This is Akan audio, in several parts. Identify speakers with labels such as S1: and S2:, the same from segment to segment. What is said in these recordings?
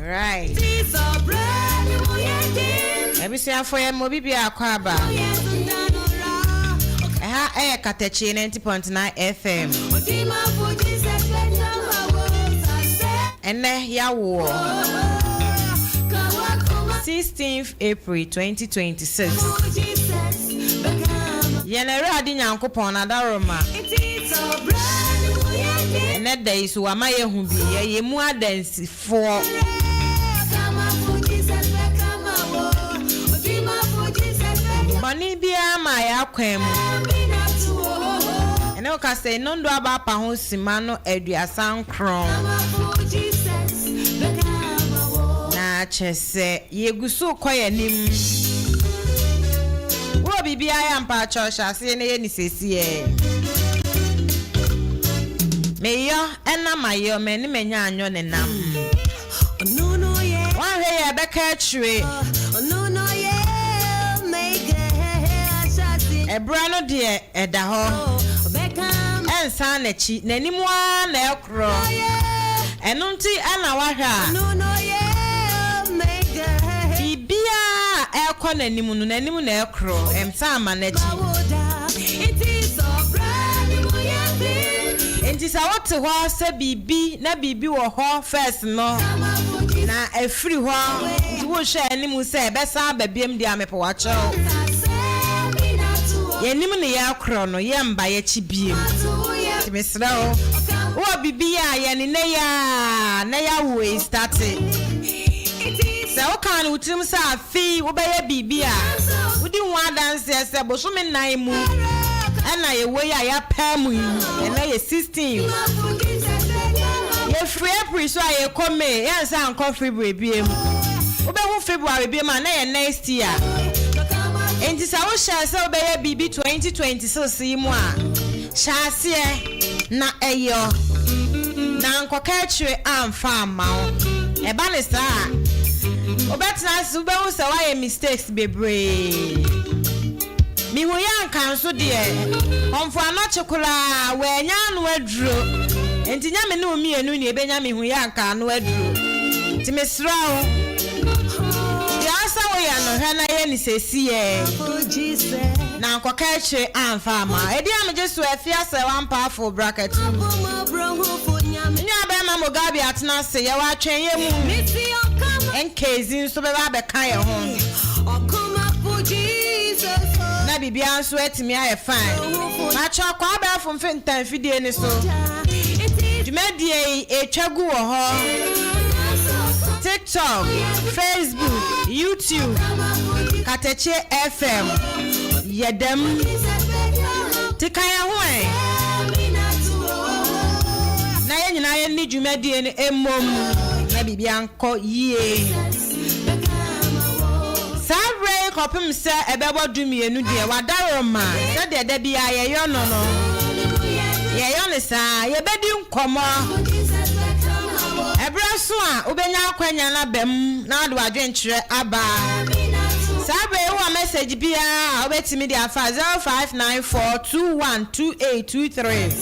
S1: Right. Abusuafo yɛ mo bibi akɔ aba. Ɛha ɛyɛ Katakyi 90.9 FM. Ɛnɛ yawoɔ 16th April 2026. Yɛn Awurade Nyankopɔn n'adaroma. Ɛnɛ da yi so wama yɛhu bi yɛyɛ mu adansifoɔ. Bɔne biara ma yɛ akwan mu. Ɛne wo ka sɛ nnondo aba apa ho sima no 39. Na kyerɛ sɛ yɛgu so kɔ yɛn anim. Wowɔ biribiara yɛ ampa akyɛw hyɛ aseɛ na yɛ ne sɛsiɛ. Meyɔ ɛnam ayɔ m'ani manya anyɔ ne nam. Woanhwɛ yɛ ɛbɛka akyire. Ɛberɛ no deɛ ɛda hɔ. Ɛnsan n'akyi, n'anim ara na ɛkorɔ. Ɛno nti ɛna woahwɛ a, biribiara a ɛrekɔ n'anim no, n'anim na ɛkorɔ, ɛnsan mma n'akyi. Enti sɛ wote hɔ sɛ biribi na biribi wɔ hɔ first no, na afiri hɔ, nti wohwɛ anim sɛ ɛbɛsan aba biom deɛ a, mepɛ wakyɛw. Yɛnim ne yɛkorɔ no, yɛmba yɛkyi biem. Nti mesrɛ wo, wowɔ biribi yɛ a, yɛ ne nnɛ yi ara, na yɛawo yi starte. Sɛ wokaa no wo tirim sɛ afei wobɛyɛ biribi a, wodi ho adanseɛ sɛ bosome 4 mu ɛna yɛwɔ yi a yɛapaa mu yi, ɛnɛ yɛ 16. Yɛfiri April so a yɛkɔ May, yɛnsan nkɔ February biem. Wobɛhu February biem a na yɛ next year. Enti sɛ wohyɛɛ sɛ wobɛyɛ biribi 2026 yi mu a, hyɛ aseɛ na ɛyɔ. Na nkɔka akyire amfa amma wo. Ɛba ne saa a, wobɛtena ase wobɛhu sɛ woayɛ mistakes bebree. Mihu yɛ anka nso deɛ, Kɔmfo Anɔkye koraa wannya ano aduro. Enti nyɛ me ne wo mmienu na yɛbɛnya Mihu yɛ anka ano aduro. Nti mesrɛ wo, deɛ ɔsɛ sɛ woyɛ no, hwɛ na yɛ no seesei na nkɔka akyire amfa amma wo. Ɛdeɛn a megye so Afia sɛ wampa afo brakatu. Me nua bɛrima Mugabe atena ase, yɛwɔ atwɛnyɛ mu. Nkezi nso bɛba abɛka yɛn ho. Na biribiara nso atumi ayɛ fine. Makyerɛ kɔ abɛɛfo mfentan fidie no so. Dwumadie yi ɛretwa gu wɔ hɔ. TikTok, Facebook, YouTube, Katakyie FM, yɛ dɛm. Nti ka yɛn ho ɛ. Na yɛn nyinaa yɛnni dwumadie no mmom na biribiara nkɔ yie. Saa berɛ yi kɔpem sɛ ɛbɛbɔ 12 deɛ, wadaroma sɛdeɛ da biara yɛyɔ no no, yɛyɔ no saa. Yɛbɛdi nkɔmmɔ. Ɛberɛ so a, wobɛnya akwanya no aba mu na wode w'adwenkyerɛ aba. Saa berɛ yi wowɔ message biara a wobɛtumi de afa 0594212823.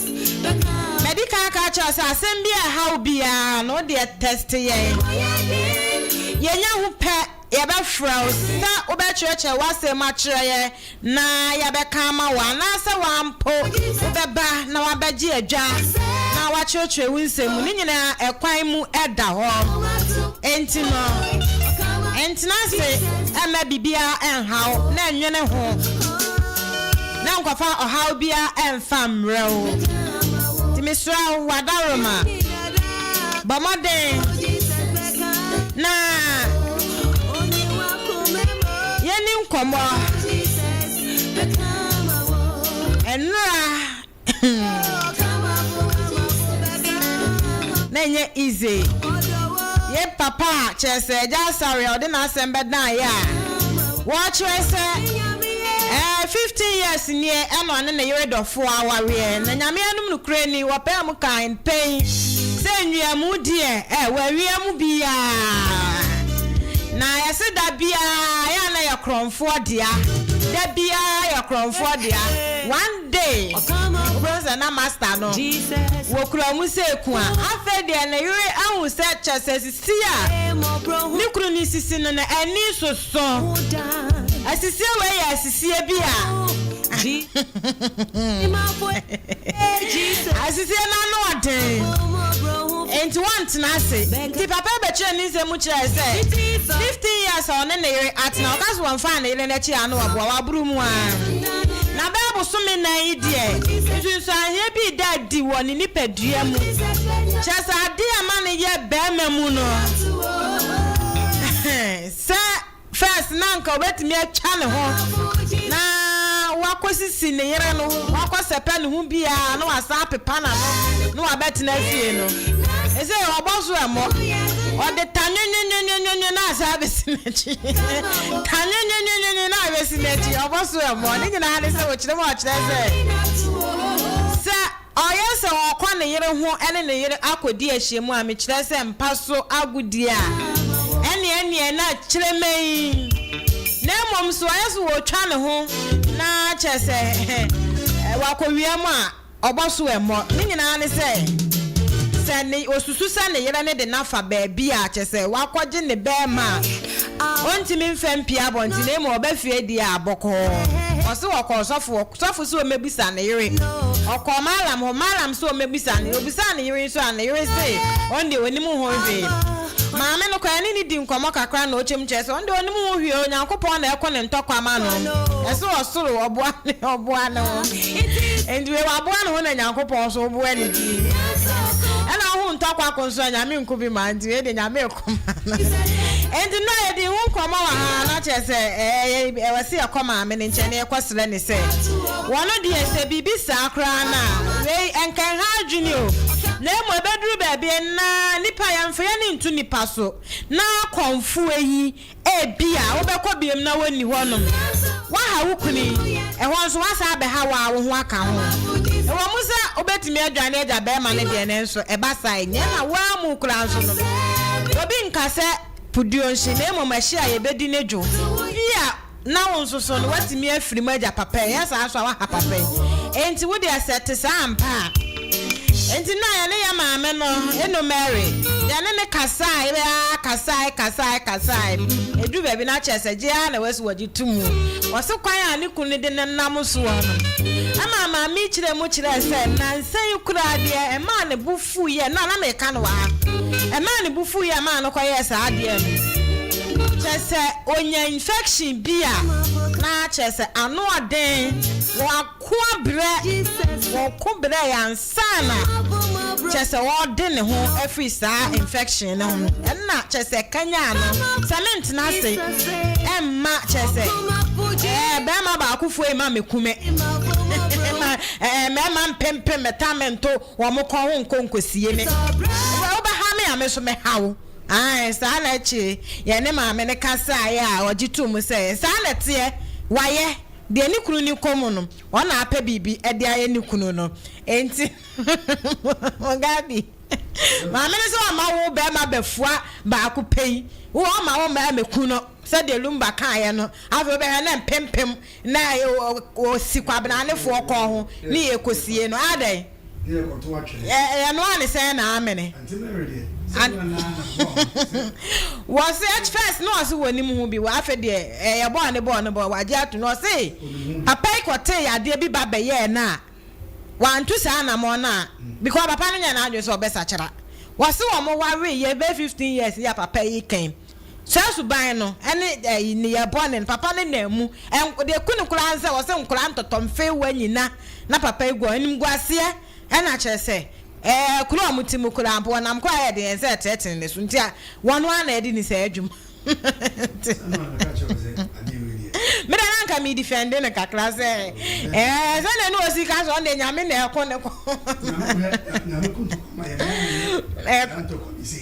S1: Madi kan aka akyerɛ wo sɛ asɛm bi a ɛha wo biara no, wo deɛ text yɛn. Yɛnya hu pɛ, yɛbɛfrɛ wo sɛ wobɛkyerɛkyerɛ w'asɛm mu akyerɛ yɛn na yɛabɛka ama wo, anaasɛ w'ampo wobɛba na wabɛgye adwa na wakyerɛkyerɛ wo nsɛm mu. Ne nyinaa ɛkwan mu da hɔ. Enti no, ntena ase mma biribiara nnha wo na nnwene ho na nkɔfa ɔhaw biara mfa mmrɛ wo. Nti mesrɛ wo, w'adaworoma, bɔ mmɔden na yɛnni nkɔmmɔ. Ɛnora na ɛnyɛ easy. Yɛ papa a kyerɛ sɛ Agya Asare a ɔde n'asɛm bɛdan yɛ a wɔkyerɛ sɛ ɛɛ 15 years nie ɛna ɔne ne yere dɔfoɔ awareɛ na Nyame anom nokorɛ ni wɔpɛɛ mu kaa mpɛn sɛ nwiamu deɛ ɛ wɔawia mu biaa na yɛse da biaa yɛ a na yɛ korɔmfoɔ dea da biaa yɛ korɔmfoɔ dea one day wobɛhu sɛ sɛ na master no wɔkura mu sɛ kua. Afei deɛ ne yere ahu sɛ kyerɛ sɛ sisi a ne kunu no sisi no no ani soso. Asisie wei yɛ asisie bi a asisie no ano ɔden enti wɔntena ase. Nti papa yi bɛkyerɛɛ ne nsɛm mu kyerɛɛ sɛ 15 years a ɔne ne yere atena, ɔka sɛ wɔmfaa ne yere no akyi a na waboa, waboro mu ara. Na bɛyɛ bosome nnan yi deɛ, nsunsuanheɛ bi reda adi wɔ ne nipadua mu. Kyerɛ sɛ adeɛ a ɛma no yɛ barima mu no, sɛ First na anka obetumi atwa ne ho na wakɔsisi ne yere no, wakɔsɛpɛ ne ho biara na wasan apepa n'ano na wabɛtena fie no. Ɛsɛ ɔbɔ so ɛmmɔ. Ɔde ta nwenwenwenwenwen na asan abɛsi n'akyi. Ta nwenwenwenwenwen na abɛsi n'akyi. Ɔbɔ so ɛmmɔ. Ne nyinaa ne sɛ wɔkyerɛ mu a ɔkyerɛ sɛ sɛ Ɔyɛ sɛ ɔrekɔ ne yere ho ne ne yere akɔdi ahyiamu a, mekyerɛ sɛ mpa so agodie a, ɛnneɛ ɛnneɛ na kyerɛmɛn. Na mmom sɛ ɔyɛ sɛ ɔretwa ne ho na kyerɛ sɛ wakɔwia mu a, ɔbɔ so ɛmmɔ. Ne nyinaa ne sɛ, sɛ ne ɔsusu sɛ ne yere no de no afa baabi a kyerɛ sɛ wakɔgye ne barima a, ɔntumi mfa mpue abɔnten na mmom ɔba fie deɛ a, bɔkɔɔ. Ɔse ɔkɔɔ sɔfo hɔ. Sɔfo sɛ ɔmmɛbisa ne yere. Ɔkɔɔ Mallam hɔ, Mallam sɛ ɔmmɛbisa ne yere. Ɔbisaa ne yere nso a, ne yere se ɔno deɛ ɔnnim ho hwee. Maame no koraa, yɛne no dii nkɔmmɔ kakra na ɔkyɛm kyerɛɛ sɛ ɔno deɛ ɔnnim ho hwee, Onyankopɔn na ɛko ne ntɔkwa ma no. Ɛse ɔsoro, ɔboa ne, ɔboa ne ho. Enti wei waboa ne ho na Nyankopɔn nso woboa ne bi. Ɛna wohu ntɔkwa ko nso a, Nyame nko bi ma, nti wei deɛ Nyame reko ma no. Enti nnora yɛdii ho nkɔmmɔ wɔ ha na kyerɛ sɛ ɛɛ ɛwɔ sɛ yɛkɔ maame no nkyɛn na yɛkɔsrɛ no sɛ wɔno deɛ sɛ biribi saa koraa no a wei ɛnka ɛnha adwene o na mmom ɛbɛduru baabi na nipa yɛmfa yɛn ani nto nipa so na akɔmfoɔ yi ebia wobɛkɔ biom na wɔnni hɔnom woaha wo kunu yi ɛhɔ nso woasan abɛha wo ara wo ho aka ho ɛwɔ mu sɛ wobɛtumi adwane agya barima no deɛ nanso ɛba saa ɛnyɛ na wo ara mu koraa nso no obi nka sɛ puduo nhye na mmom ɛhye a yɛbɛdi ne dwo bi a na wo nso so no woatumi afiri mu agya papa yi, ɛyɛ saa nso a woaha papa yi. Enti wo deɛ sɛ ɛte saa ampa a, enti na yɛne yɛn maame no, Eno Mary, yɛne no kasae ara kasae kasae kasae. Ɛduru baabi no akyerɛ sɛ gye ara na wasi wɔgye to mu. Wɔse kwan a ne kunu no de no nam soɔ no, ɛmaa maame yi kyerɛɛ mu kyerɛɛ sɛ nnansa yi koraa deɛ ɛmaa ne bo fuiɛ no a na meka no wɔ ha, ɛmaa ne bo fuiɛ maa no kɔyɛɛ saa adeɛ no. Kyerɛ sɛ ɔnya infection bi a na kyerɛ sɛ ano ɔden, wɔako abrɛ, wɔko brɛɛ ansa na kyerɛ sɛ ɔrede ne ho afiri saa infection no ho. Ɛna kyerɛ sɛ ɛkanyaa no sɛ mentena ase ɛmma kyerɛ sɛ ɛɛ bɛrima baakofoɔ yi ma meku me, ma ɛɛ mmarima mpempem mɛta mento Wɔn kɔn ho nkɔ nkosie me. Wobɛha me a, me nso mɛha wo. Aane, saa na akyire yɛne maame no kasaeɛ a ɔgye too mu sɛ, saa na ɛteɛ, wayɛ, deɛ ne kunu no kɔ mu no, ɔna apɛ biribi de ayɛ ne kunu no, enti Mugabe, maame no sɛ ɔmma wo barima bɛfua baako pɛ yi, wo ɔmma wo mmaa mmɛku no, sɛdeɛ Lumba kaeɛ no, afei wobɛhwɛ na mpempem Na ɔsi kwabenanefoɔ kɔn ho ne yɛkɔsie no, adɛn? Yɛnoa ne sɛn na amene? Wɔse at first na ɔse wɔnim ho bi, afei deɛ ɛyɛ bɔɔ ne bɔɔ ne bɔɔ, wagye ato no. Ɔse papa yi kɔtee yadeɛ bi ba bɛyɛɛ no a, wantu saa anamɔn no a, because papa no nyɛɛ n'adwene sɛ ɔbɛsakyera. Wɔse wɔn wareeɛ bɛyɛ 15 years yi a papa yi kɛn. Saa suban no ne ɛyi nneyɛɛ bɔne no papa no nam mu. Ɛn deɛ ɛku no koraa ne sɛ wɔse nkwadaa ntɔtɔ mfeewa nyina na papa yi gu wɔn animguaseɛ ɛna kyerɛ sɛ ɛɛ kuro a wɔte mu koraa mpo wɔnam kɔ a ɛyɛ den sɛ ɛtenetene ne so nti a wɔn ara na ɛde ni saa adwuma nti me deɛ na anka me defend no kakra sɛ ɛɛ sɛdeɛ ne ɔsi ka sɛ ɔno deɛ Nyame na ɛko ne ko.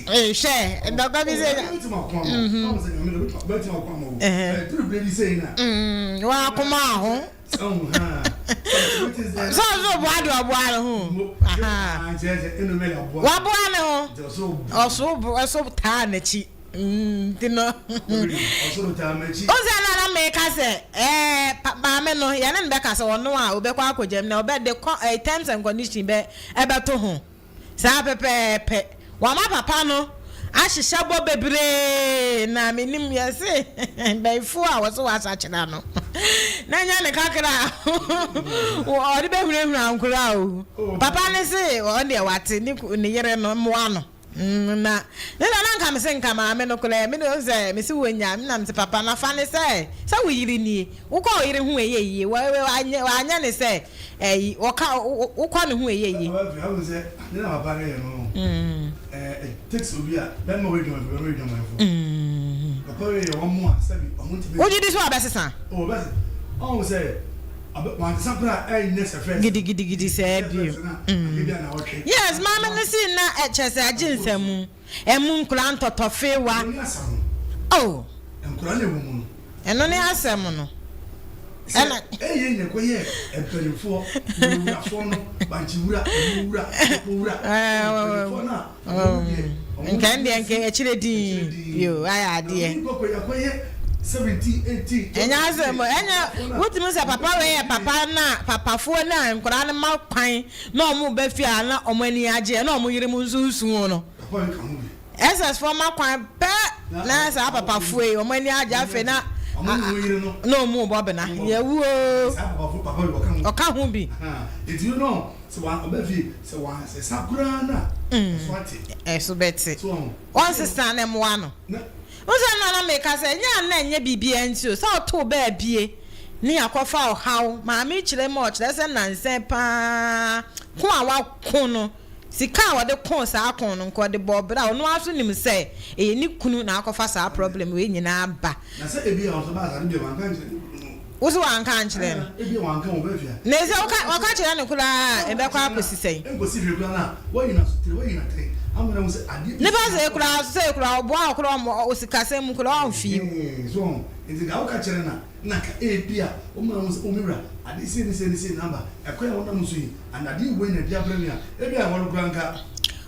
S1: Hwɛ, ntɔkwa bi sɛ. Wakoma ho. Sɛ ɔso boa de ɔboa ne ho. Waboa ne ho. Ɔso taa n'akyi. Nti no, wohu sɛ na na meka sɛ ɛɛ maame no yɛne no bɛka sɛ ɔno a ɔbɛkɔ akɔgya mu na ɔbɛde kɔ ɛɛ terms and condition bɛ ɛbɛto ho saa pɛpɛɛpɛ. Wama papa no ahyehyɛ bɔ bebree na menim yɛse bɛyifoɔ a wɔse wɔasakyera no na nyɛ ne kakra a ɔde bɛhunahuna nkoraa o. Papa no se ɔno deɛ wate ne yere no mmoa no. Mm, na ne na na nka mese nka maame no koraa me de wohu sɛ mese wonya me na mese papa na fa ne sɛ sɛ wo yere nie wokɔ wo yere ho ɛyɛ yie wanyɛ wanyɛ ne sɛ ɛyi wɔka wokɔ ne ho ɛyɛ yie.
S2: Papa fi ahu sɛ ade na papa no yɛ no ɛɛ it takes obi a bɛrima wɔ adwamanfo bɛrima wɔ adwamanfo papa wei yɛ wɔn mo a sɛbi wɔn ntumi.
S1: Wogye di sɛ ɔbɛsesa?
S2: Oh ɔbɛsesa ɔhu sɛ.
S1: Gidigidigidi saa bio. Yes, maame no si na ɛkyɛ sɛ agye nsamu. Ɛmu nkura ntɔtɔfewa. Oh.
S2: Nkura na ɛwɔ mu no.
S1: Ɛno ne asɛm no.
S2: Ɛna. Ɛyɛ na ɛkɔyɛ mpanimfoɔ, wurafoɔ no, bankye wura, ɛmu wura, ɛpo wura, mpanimfoɔ no a.
S1: Nka ɛndeɛ nka akyire dinn bio ayɛ adeɛ. Ɛnyɛ asɛm o ɛnyɛ wotumi sɛ papa wei yɛ papa na papafoɔ na nkwadaa no ma kwan na wɔn ba fie a na wɔn ani agye na wɔn yere mu nso resu no. SS foɔ ma kwan pɛ na saa papafoɔ yi wɔn ani agye afei na na wɔn bɔ bena yɛwu o ɔka ho bi.
S2: Sɛ wa ɔba fie sɛ wansesa koraa no a, ɛso ate.
S1: Ɛso bɛte.
S2: So wahu?
S1: Ɔnsesa na mmoa no.
S2: Na.
S1: Wohu sɛ na na meka sɛ ɛnyɛ a na ɛnyɛ biribiara nti o, sɛ ɔtoo baabie ne akɔfa ɔhaw. Maame yi kyerɛ mu a, ɔkyerɛ sɛ nnansa yi pa ara ko a wako no, sika a ɔde koo saa ko no, nka ɔde bɔɔ bra. Ɔno ara nso nim sɛ ɛyɛ ne kunu na akɔfa saa problem wei nyinaa aba.
S2: Na sɛ ebia ɔsɛ baa saa no, ebia wanka ankyerɛ ne kunu no.
S1: Wo se wanka ankyerɛ no?
S2: Ebia wanka wɔ baabi a.
S1: Na sɛ woka ɔka kyerɛ no koraa a, ɛbɛkɔ akɔsi sɛn?
S2: Ɛnkɔsi hwee koraa na woayi no asotire, woayi no atɛn ama no ahu sɛ adeɛ bi
S1: Nipa sei koraa sei koraa ɔboa wo koraa ɔmmɔ wo sikasɛm mu koraa ɔmfii wo.
S2: Ɛhee, so woahu? Nti nka woka kyerɛ no a, na anka ebia woma no ahu sɛ, oh me wura, adeɛ sei ne sei ne sei na aba, ɛkwan a wonam so yi, anaa adeɛ wei na ɛde abrɛ me a, ebia ɛhɔ no koraa nka.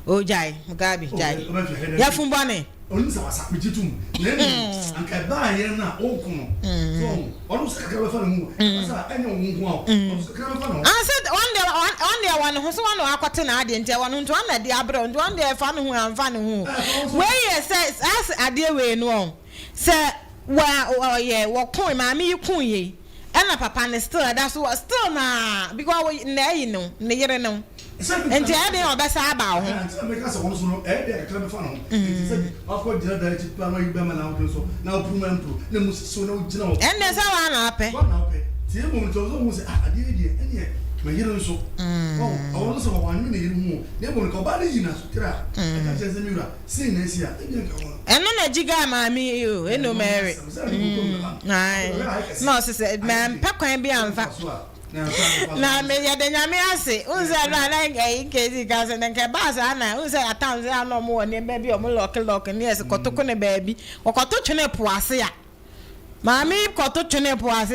S1: Oh gyae, Mugabe, gyae.
S2: Oh, ɔbɛhwɛ, hwɛ,
S1: Yafunu bɔne.
S2: Ɔnim sɛ wasa, megye tom. Na mmom, anka ɛbaa yɛn no a ɔnko no. So ɔho? Ɔno nso kakra bɛfa ne ho. Ɛba saa a, ɛnyɛ wo nko ara o. Ɔno nso kakra bɛfa ne ho.
S1: Ah, sɛ ɔno deɛ, ɔno deɛ ɛwɔ ne ho, sɛ ɔno na wakɔte n'adeɛ nti ɛwɔ ne ho, nti ɔno na ɛde abrɛ wo, nti ɔno deɛ ɛfa ne ho amfa ne ho o. Wei yɛ sɛ, saa adeɛ wei no ɔho, sɛ wɔ, ɔyɛ, wɔkoe, maame yi koeɛ yi, Ɛna papa no still ɛda so wɔ still naa because wo na ayi no ne yere no nti ɛyɛ den a ɔbɛsa aba wo ho.
S2: Nti na meka sɛ wɔn so no ɛyɛ den a kakra bɛfa ne ho nti sɛ bi wakɔ gyina dan akyi paa na wayi bɛrima na awodwo nso na wopuru ma mpuru na emu sisiw na wogyina hɔ.
S1: Ɛnde sɛ waa na wapɛ.
S2: Waa na wapɛ nti mmom nti ɔsɛ ohun sɛ ah adeɛ yi deɛ ɛneɛ me yere nso wahu ɔwɔ no sɛ wɔanwene ne yere ho o na mmom nka ɔbaa no yi n'asotire a ɛka kyerɛ sɛ me wura Sei na asi a, ebia nka wɔn.
S1: Ɛno na gyigaa maame yi o, eno Mary. Mm, ae. Na ɔse sɛ, mampɛ kwan bi amfa. Na me yɛda Nyame ase. Wohu sɛ ɛno a na ɛyi nkesi ka sɛ na nka ɛbaa saa na wohu sɛ at times a na ɔmo wɔ nneɛma bi a ɔmo lɔke lɔke ne yɛse kɔto ko ne baabi. Wɔkɔto twene po ase a. Maame yi kɔto twene po ase a,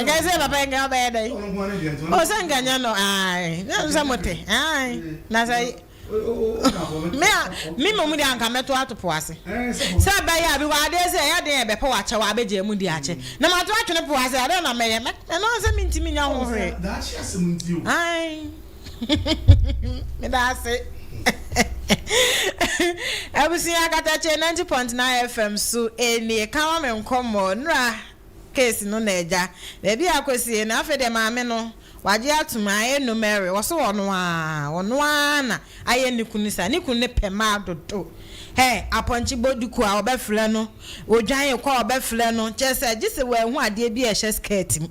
S1: nka sɛ papa yi nka ɔbɛyɛ dɛn? O sɛ nka nyɛ no, ae. Na sɛ mote, ae. Na sɛ Me a, me mmom deɛ anka mɛto ato po ase. Sɛ ɛbɛyɛ a, because adeɛ sɛ ɛyɛ den a ɛbɛpɛ wakyɛ wa abɛgye mu di akyɛ. Na mato atwene po ase, adeɛ na mɛyɛ. Mɛ, ɛno ara sɛ mentumi nya ho hwee. Ae. Meda ase. Abusua Katakyie 90.9 FM so nie, ka ma me nkɔmmɔ. Nnura case no na agya. Baabi a akɔsie no, afei deɛ maame no, Wagye atom ayɛ no Mary ɔse ɔno aa ɔno aa na ayɛ ne kunu saa ne kunu no pɛ maa dodo hɛ apɔnkye bɔ duku a ɔbɛfrɛ no odwan kɔ a ɔbɛfrɛ no kyerɛ sɛ gye sɛ wanhu adeɛ bi a ɛhyɛ skirt mu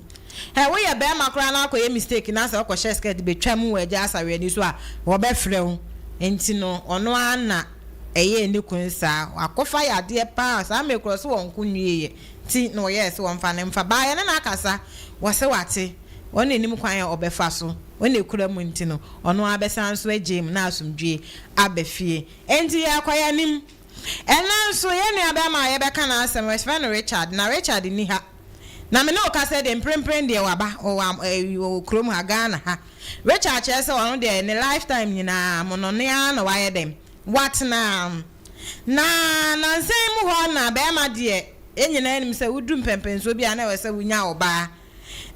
S1: hɛ woyɛ bɛɛma koraa na akɔyɛ mistake na sɛ wokɔ hyɛ skirt bɛtwa mu wɔ agya asawe ani so a ɔbɛfrɛ wo nti no ɔno aa na ɛyɛɛ ne kunu saa wakɔfa yadeɛ paa saa mmerɛ koraa ɔse wɔnko nwieɛ nti na ɔyɛɛ sɛ wɔmfa no mfa baa yɛne no akasa wɔse wate Ɔno na nim kwan a ɔbɛfa so, ɔno na ekura mu nti no, ɔno ara bɛsan nso agyae mu na asomdwoe aba fie. Enti yɛrekɔ yɛn anim. Ɛnnɛ nso, yɛn nuabarima a yɛbɛka n'asɛm, wɔfrɛ no Richard, na Richard nni ha. Na me ne wo kasa yi deɛ, mprempren deɛ waba, ɔwɔ ɔwɔ kurom ha, Ghana ha. Richard kyerɛ sɛ ɔno deɛ, ne lifetime nyinaa, monɔne ara na wayɛ dɛn? Watena. Na nansa yi mu hɔ na bɛrima deɛ, yɛn nyinaa nim sɛ wodu mpɛmpɛnsoɔ bi a na ɛwɔ sɛ wonya ɔbaa.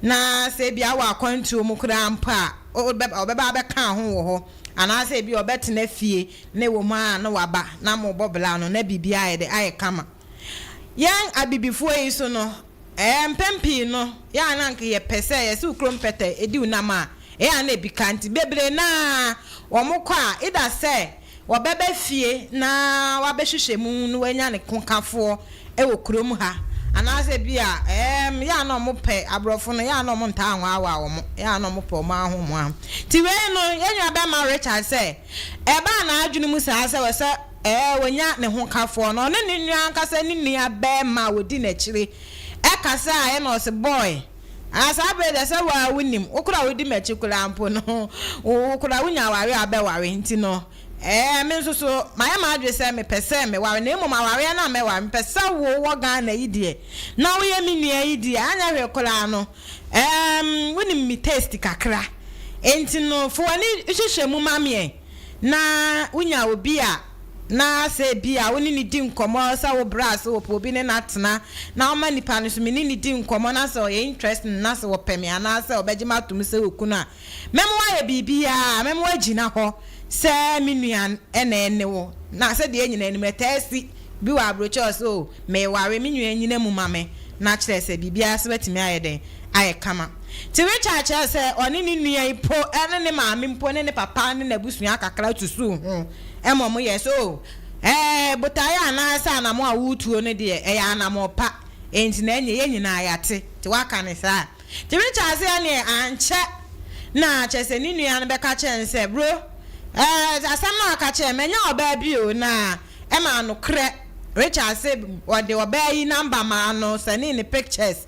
S1: Na sɛ ebia wɔ akwantuo mu koraa mpo a, ɔbɛba abɛka ho wɔ hɔ. Anaasɛ ebi ɔbɛtena fie na ɛwɔ mu a na waba na mobɔ bla no na biribi ayɛ de ayɛ kama. Yɛn Abibifoɔ yi so no, mpɛn pii no, yɛ a na anka yɛpɛ sɛ yɛse wo kurom pɛtɛ ɛdi wo nam a, ɛyɛ a na ebi ka nti bebree no ara wɔkɔ a, either sɛ wɔbɛba fie na wɔabɛhwehwɛ mu na wɔanya ne kokafoɔ wɔ kurom ha, anaasɛ bi a ɛɛm yɛ a na wɔpɛ aborɔfo no, yɛ a na wɔntaa nwaawaa wɔn, yɛ a na wɔpɛ wɔn ara ho wɔn ara. Nti wei no, yɛn nua bɛrima Richard sɛ ɛbaa n'adwene mu saa sɛ wɔ sɛ ɛɛ wɔnya ne ho kafoɔ no, ɔne ne nua ankasa ne nua bɛrima a wɔdi n'akyire ɛkasaeɛ na ɔse boy, Ah, saa bere deɛ sɛ wo ara wonim, wo koraa a wodi m'akyi koraa mpo no, wo koraa wonya aware a wobɛware nti no, ɛɛ, me nso so mayɛ m'adwene sɛ mepɛ sɛ meware, na mmom awareɛ no a mɛware, mepɛ sɛ wo wɔ Ghana yi deɛ, na woyɛ me nua yi deɛ, anyɛ hwee koraa no, ɛɛm, wonim me taste kakra, enti no, fa w'ani hwehwɛ mu ma me ɛ. Na wonya obi a na sɛ ebia wo ne no di nkɔmmɔ sɛ wo bra ase wɔpɛ obi ne no atena na woma nipa no so me ne no di nkɔmmɔ na sɛ ɔyɛ interesting na sɛ ɔpɛ me anaasɛ ɔbɛgye me atom sɛ okunu a, mɛma wayɛ biribiara, mɛma wagyina hɔ sɛ me nua na ɛne wo. Na sɛdeɛ yɛn nyinaa nim ɛtaa si bi wɔ aburokyire ɔsɛ o meware me nua nyina mu ma me na kyerɛ sɛ biribiara so atumi ayɛ dɛn ayɛ kama. Nti Richard kyerɛ sɛ ɔne ne nua yi mpo ne ne maame mpo ne ne papa ne n'abusua kakra susuu ho ma wɔyɛɛ sɛ oh ɛɛ botaeɛ anaasɛ anamɔ a woretuo no deɛ ɛyɛ anamɔ pa enti na ɛnyɛ yɛn nyinaa yɛate nti woaka no saa. Nti Richard se ɛneɛ ankyɛ na kyerɛ sɛ ne nua no bɛka kyerɛɛ no sɛ bro ɛɛ asɛm no a woka kyerɛɛ me manya ɔbaa bi o na Ɛmaa nokorɛ, Richard se ɔde ɔbaa yi number maa no, sɛnee ne pictures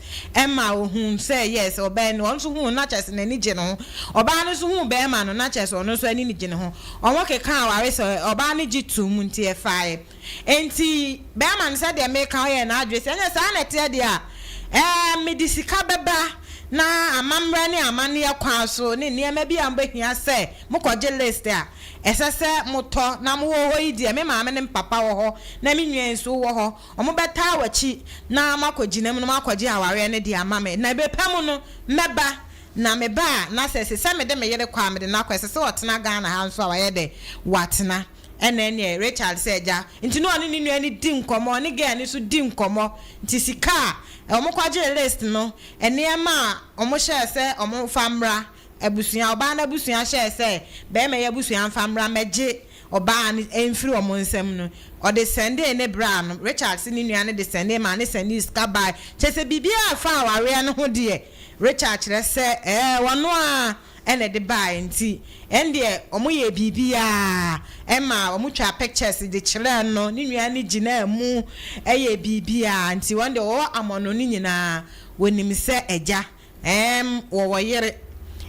S1: ma ohuu sɛ yes ɔbaa ni, ɔno nso huu no na kyerɛ sɛ n'ani gye ne ho, ɔbaa no nso huu barima no na kyerɛ sɛ ɔno nso ani gye ne ho, wɔn kekaa aware sɛ ɔbaa no gye toom nti ɛfaeɛ. Enti barima no sɛdeɛ meka ɔyɛɛ n'adwene sɛ ɛneɛ saa na ɛteɛ deɛ a, ɛɛ mede sika bɛba na amammerɛ ne amanneɛ kwan so ne nneɛma bi a mobɛhia sɛ mokɔgye list a, Ɛsɛ sɛ motɔ na mowɔ hɔ yi deɛ, me maame ne me papa wɔ hɔ, na me nua yi nso wɔ hɔ. Wɔbɛtaa w'akyi na moakɔgyina mu na moakɔgye awareɛ no de ama me. Na berɛ pa mu no, mɛba. Na meba a, na sɛ ɛsɛ sɛ mede me yere kɔ a, mede no akɔ. Ɛsɛ sɛ ɔtena Ghana ha nso a, wayɛ dɛn? Watena. Ɛnna ɛnneɛ Richard sɛ, Agya. Nti na ɔne ne nua no di nkɔmmɔ, ɔne girl no nso di nkɔmmɔ. Nti sika a wɔkɔgyee list no, nneɛma a wɔhyɛɛ sɛ wɔmfa mmra, Abusua, ɔbaa no abusua hyɛɛ sɛ barima yi abusua mfa mmra mmɛgye ɔbaa no mfiri wɔn nsam no, ɔde sɛndee ne bra no, Richard se ne nua no de sɛndee maa ne sɛndee sika bae. Kyerɛ sɛ biribiara a ɛfa awareɛ no ho deɛ, Richard kyerɛ sɛ ɛɛ ɔno ara na ɛde baeɛ nti ɛndeɛ wɔyɛɛ biribiara ɛmaa wɔtwaa pictures de kyerɛɛ no, ne nua no gyinaa mu yɛɛ biribiara nti wɔn deɛ wɔwɔ amɔno no nyinaa wɔnim sɛ agya Ɛɛm, wɔwɔ yere.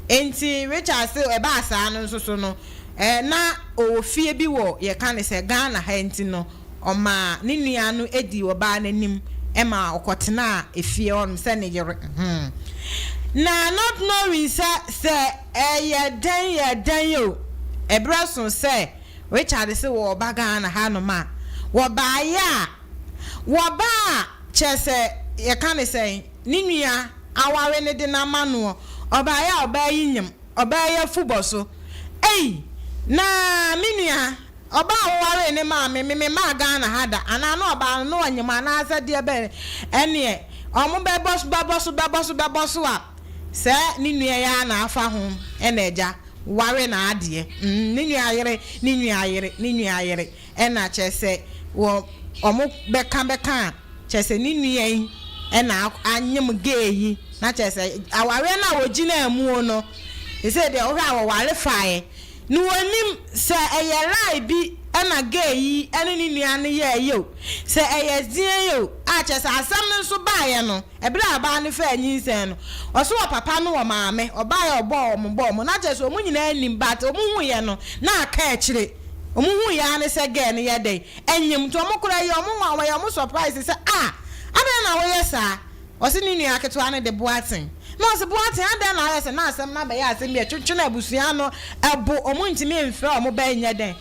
S1: Enti Richard se ɛbaa saa no nso so no, ɛɛ na ɔwɔ fie bi wɔ yɛka no sɛ Ghana ha nti no, ɔmaa ne nua no dii ɔbaa no anim ma ɔkɔtenaa efie hɔnom sɛ ne yere. Hmm. Na not knowing sɛ sɛ ɛyɛ dɛn yɛ dɛn o, ɛberɛ so sɛ Richard se wɔreba Ghana hanom a, wɔbaeɛ a, wɔbaa kyerɛ sɛ yɛka no sɛn, Ne nua aware no de no ama noɔ, ɔbaeɛ a ɔbaa yi nyem, ɔbaa yi afu bɔ so. Ei! Na me nua, ɔbaa a wowaree ne maa me, me memmaa Ghana ha da, anaa na ɔbaa no na ɔnyem anaa sɛ deɛ bɛn, ɛneɛ ɔmo bɛbɔ so, bɛbɔ so, bɛbɔ so, bɛbɔ so a, sɛ ne nua yi ara na afa ho ɛna agya ware n'adeɛ, mm, ne nua yere, ne nua yere, ne nua yere, ɛna kyerɛ sɛ wɔ ɔmo bɛka bɛka a, Kyerɛ sɛ ne nua yi na anyem gay yi na kyerɛ sɛ awareɛ no a wɔgyinaa muo no sesei deɛ wohwɛ a wɔware faeɛ na wɔnim sɛ ɛyɛ lie bi na gay yi ne ne nua no yɛɛyɛ o sɛ ɛyɛ deɛn o a kyerɛ sɛ asɛm no nso baeɛ no ɛberɛ a ɔbaa no faa nyinsɛn no ɔse wɔ papa no wɔ maame ɔbaeɛ ɔbɔɔ wɔn bɔɔ wɔn na kyerɛ sɛ wɔn nyinaa nim but wɔn huiɛ no na aka akyire wɔn huiɛ ara ne sɛ girl no yɛ dɛn Ɛnyim nti ɔmo koraa ɛyɛ ɔmo nwanwa ɛyɛ ɔmo surprise sɛ ah adɛn na woyɛ saa? Ɔse ne nua ketewa no de Boateng. Na ɔse, Boateng, adɛn na ayɛ sɛ na asɛm no abɛyɛ asɛm bi a ɛtwetwene abusua no bo, wɔn ntumi mfrɛ wɔn ba nyɛ dɛn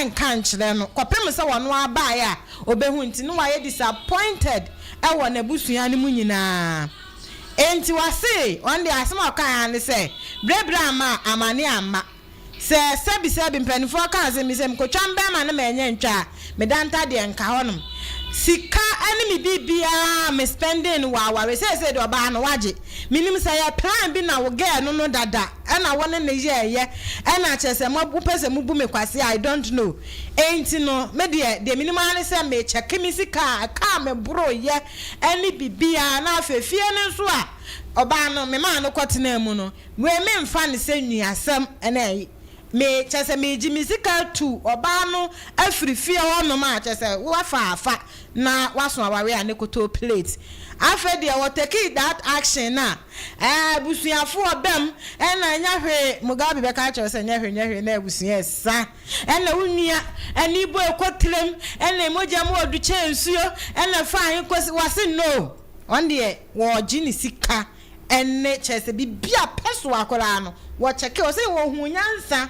S1: nka nkyerɛ no, kɔpem sɛ ɔno ara baeɛ a ɔbɛhu nti na wayɛ disappointed wɔ n'abusua no mu nyinaa. Enti ɔse, ɔno deɛ asɛm a ɔkaeɛ ara ne sɛ, berɛberɛ amma a, amane amma. Sɛ sɛbi sɛbi mpaninfoɔ ka asɛm bi sɛ mekɔtwa mbɛɛma no manya ntwa a, me danta deɛ nka hɔ nom. Sika ne me biribiaa a me spending no wɔ aware seesei deɛ ɔbaa no wagye. Menim sɛ ɛyɛ plan bi na wo girl no no dada ɛna wo ne no yɛɛyɛ ɛna kyerɛ sɛ mo mopɛ sɛ mobu me kwasea I don't know. Enti no me deɛ deɛ menim ara ne sɛ me check me sika a ɛka a me boroyɛ ɛne biribiaa na afei fie no nso a ɔbaa no memaa no kɔtenaa mu no Wei me nfa no sɛ nuasɛm ɛna ɛyi me kyerɛ sɛ megye me sika atu ɔbaa no afiri fie hɔ nom a kyerɛ sɛ wafa afa na waso aware a ne kotoo plate afei deɛ wɔ take that action no a ɛɛ abusuafoɔ bɛm ɛna ɛnyɛ hwee Mugabe bɛka akyerɛ wo sɛ ɛnyɛ hwee nyɛ hwee na abusua ɛsa ɛna wo nua ɛne ibo ɛkɔ tirem ɛna mogya mu ɔdu kyɛn nsuo ɛna fa ahe kɔsi wɔse no wɔn deɛ wɔgye ne sika Ɛnne kyerɛ sɛ biribi a pɛ so koraa no wɔ kyɛke ɔsɛ wɔhuu nyansa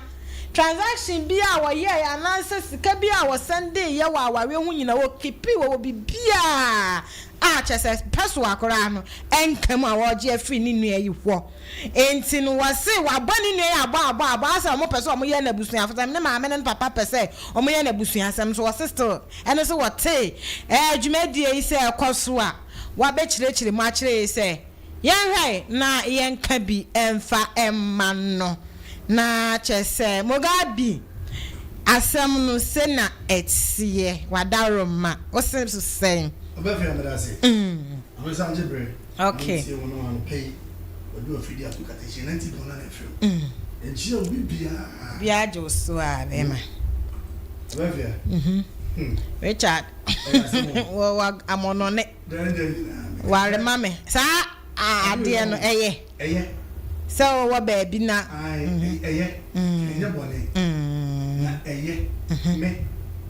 S1: transaction bi a wɔyɛɛ anaasɛ sika bi a wɔsɛndee yɛ wɔ awareɛ ho nyina wɔ keepii wɔwɔ biribiaa a kyerɛ sɛ pɛ so koraa no ɛnka mu a wɔregye afiri ne nua yi hɔ nti no wɔse wabɔ ne nua yi abɔ abɔ abɔ asɛ wɔn pɛ sɛ wɔn yɛ no abusuafosɛm ne maame ne ne papa pɛ sɛ wɔn yɛ no abusuasɛm so wɔse still ɛno so wɔtee ɛɛ dwumadie yi sɛ ɛkɔ so a Wabɛkyerɛkyerɛ mu akyerɛ yei sɛ yɛnhwɛ na yɛnka bi mfa mma no. Na kyerɛ sɛ Mugabe asɛm no se na ɛteɛ, wadaworoma, wo se so sɛn?
S2: Ɔbɛfei a meda ase. Ɔno nsa ngye bere.
S1: Okay.
S2: Ntie wɔn anɔpa yi. Wɔde wɔn afidie ato katakye 90.9 FM. Nkyia obi biara.
S1: Biara gye wo so a bɛrima.
S2: Ɔbɛfei a.
S1: Richard. Wɔ amɔnɔne. Warema me. Saa adeɛ no ɛyɛ.
S2: Ɛyɛ.
S1: Sɛ wɔwɔ baabi na.
S2: Ɛyɛ. Ɛnyɛ bɔne. Na ɛyɛ. Me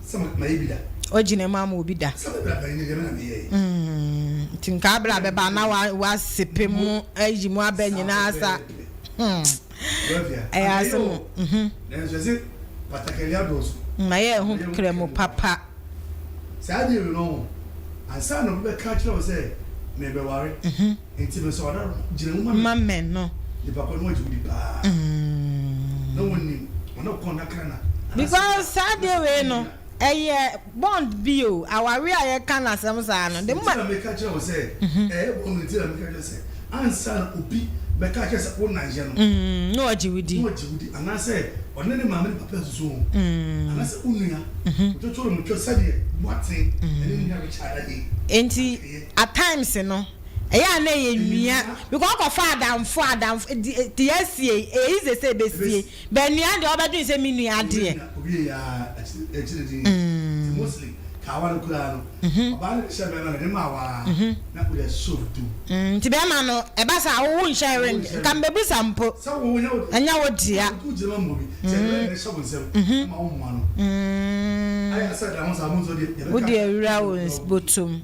S2: sɛ mayɛ bi da.
S1: Ogyina mu ama obi da.
S2: Sɛ me bra panyin deɛ me na meyɛ yi.
S1: Nti nka abira bɛba na wasepe mu ayi mu abɛ nyinaa sa. Ɛyɛ asɛm o.
S2: Nanso ɛsɛ batakari adɔɔso.
S1: Mayɛ ɛho krɛmo papa.
S2: Saa adeɛ wei no ɔho, ansa na obi bɛka akyerɛ wo sɛ merebɛware, nti mesɛ ɔda no gyina mu ma
S1: me no,
S2: nipa korɔ no wagye wo di paa, na wɔnim ɔne kɔn na kra na.
S1: Because saa adeɛ wei no ɛyɛ bond bi o, awareɛ a yɛka no asɛm saa no, the
S2: moment. Nti na meka kyerɛ wo sɛ ɛyɛ bond nti na meka kyerɛ wo sɛ ansa na obi bɛka akyerɛ sɛ wo na yɛ no.
S1: Na wagye wo di.
S2: Na wagye wo di anaasɛ ɔne ne maame ne papa asusu ho. Anaasɛ wo nua, wotwotworo mo twɛ sɛdeɛ Boateng ne ne nua Richard ayɛ yi.
S1: Enti at times no, ɛyɛ a na ɛyɛ nua because ɔkɔfa adamfo a adamfo deɛ asie yi, ɛyɛ easy sɛ ɛbɛsie but nua deɛ ɔbɛdwene sɛ me nua deɛ.
S2: Obi yɛ a akyire din nti mostly kawa no koraa no ɔbaa no de hyɛ bɛrima no de ma waa na wode ahyɛ obi tom.
S1: Nti bɛrima no ɛba saa wo wo nhyɛ ring nka mbɛbusa mpo ɛnyɛ wo dea. Wode awura wo botom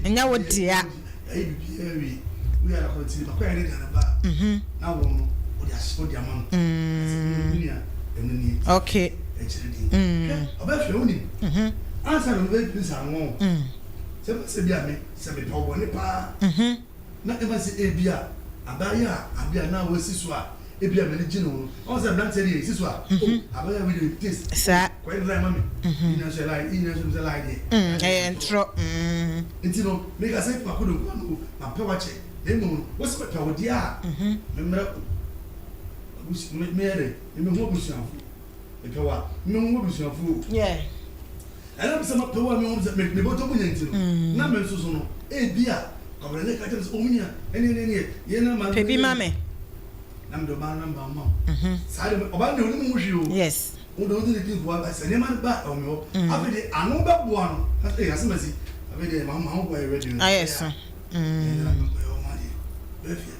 S1: ɛnyɛ wo dea. Okay.
S2: Na ɛma sɛ ebia abaayewa a adeɛ a na wasi so a ebia m'ani gye ne ho no, ɔhu sɛ mmeranteɛ deɛ ɛsi so a, oh, abaayewa wei deɛ taste, oh,
S1: Saa.
S2: kɔyɛ ne line ma me. Yi nyinaa nso yɛ line, yi nyinaa nso nim sɛ line deɛ.
S1: Ɛyɛ ntorɔ.
S2: Nti no, meka sɛ mako de nkoa no o, mapɛ wo akyɛ, na mmom no, wo se mepɛ wo deɛ a, memmrɛ wo abusua, me, meyɛ dɛn, me mehu abusuafo, mepɛ wo a, me mehu abusuafo o.
S1: Yeah.
S2: Ɛnam sɛ mapɛ wo a mehu sɛ me bɔtɔ mu nya nti no, na me nso so no, ebia Kwabena ne ka kyerɛ me sɛ, oh me nua, ɛneɛ ɛneɛ ɛneɛ, yɛn na ma
S1: Pɛ bi ma me.
S2: Na mede ɔbaa no namba ma wo. Saa de, ɔbaa no deɛ ɔnim ho hwee o.
S1: Yes.
S2: Wo de wode ne di nkoa ba sɛ nneɛma no ba ɛwɔ me hɔ. Afei de ano bɛboa no. Na sɛ asɛm asi. Afei deɛ ma ma ho boa yɛ ready no.
S1: Ayɛ so.
S2: Ɛnyɛ na mekɔyɛ wɔn adeɛ. Bɛfia.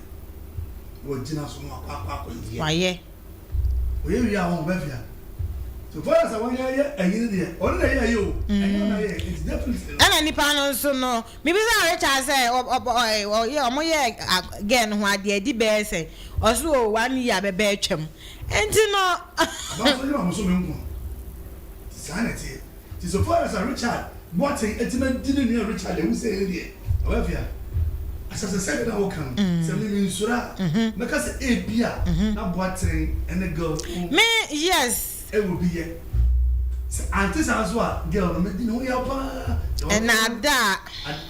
S2: Wɔgyina so no akɔ akɔ akɔ yɛ.
S1: Wayɛ.
S2: Ɔyɛ wie a wɔn bɛfia. So far as a wɔnyɛ yɛ ɛyi no deɛ, ɔno na ɛyɛ ɛyɛ o, ɛnyɛ ɔno na ɛyɛ, nti definitely no.
S1: Ɛna nipa no nso no, mebisa Richard sɛ ɔyɛ ɔmo yɛ girl no ho adeɛ adi bɛyɛ sɛ ɔso o one year bɛbɛ atwam nti no.
S2: Aba nso yɛ ɔmo so me nko saa na ɛteɛ nti so far as a Richard Boateng atumi adi ne nua Richard awu sɛ ne deɛ ɔbɛ fia ahyɛsɛ sɛdeɛ na woka no sɛ me mensuro a mɛka sɛ ebia na Boateng ɛne girl ko
S1: Me yes.
S2: Ɛwɔ bi yɛ sɛ ante saa nso a girl no medi ne ho yaw paa.
S1: Ɛnaadaa.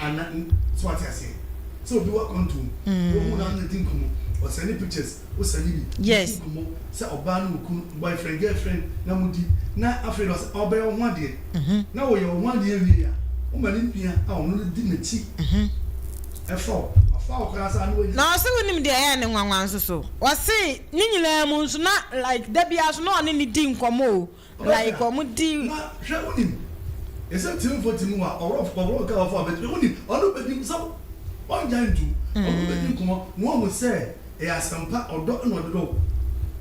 S2: Ana so wate aseɛ sɛ obi wɔ akwantuom wohu na ne di nkɔmmɔ ɔsɛne pictures wosɛne bi
S1: Yes.
S2: di nkɔmmɔ sɛ ɔbaa ne okunu boyfriend girlfriend na modi na afei de ɔsɛ ɔbɛyɛ wo ho adeɛ na wɔyɛ wo ho adeɛ wie a woma ne nua a ɔno no di n'akyi ɛfa wo ɔfa wo koraa saa na wanya.
S1: Na ɔse wonim deɛ ɛyɛ ne nwanwa nso so ɔse ne nyinaa mu nso na like da biara so na ɔne no di nkɔmmɔ o like ɔmo di.
S2: Na hwɛ wonim yɛsɛ timfo tim wa ɔwɔ ɔwɔ ka ɔfɔ abɛti wonim ɔno bɛdi sɛ ɔngya ntum ɔno bɛdi nkɔmmɔ na wahu sɛ ɛyɛ asɛmpa ɔdɔ na ɔde dɔ wo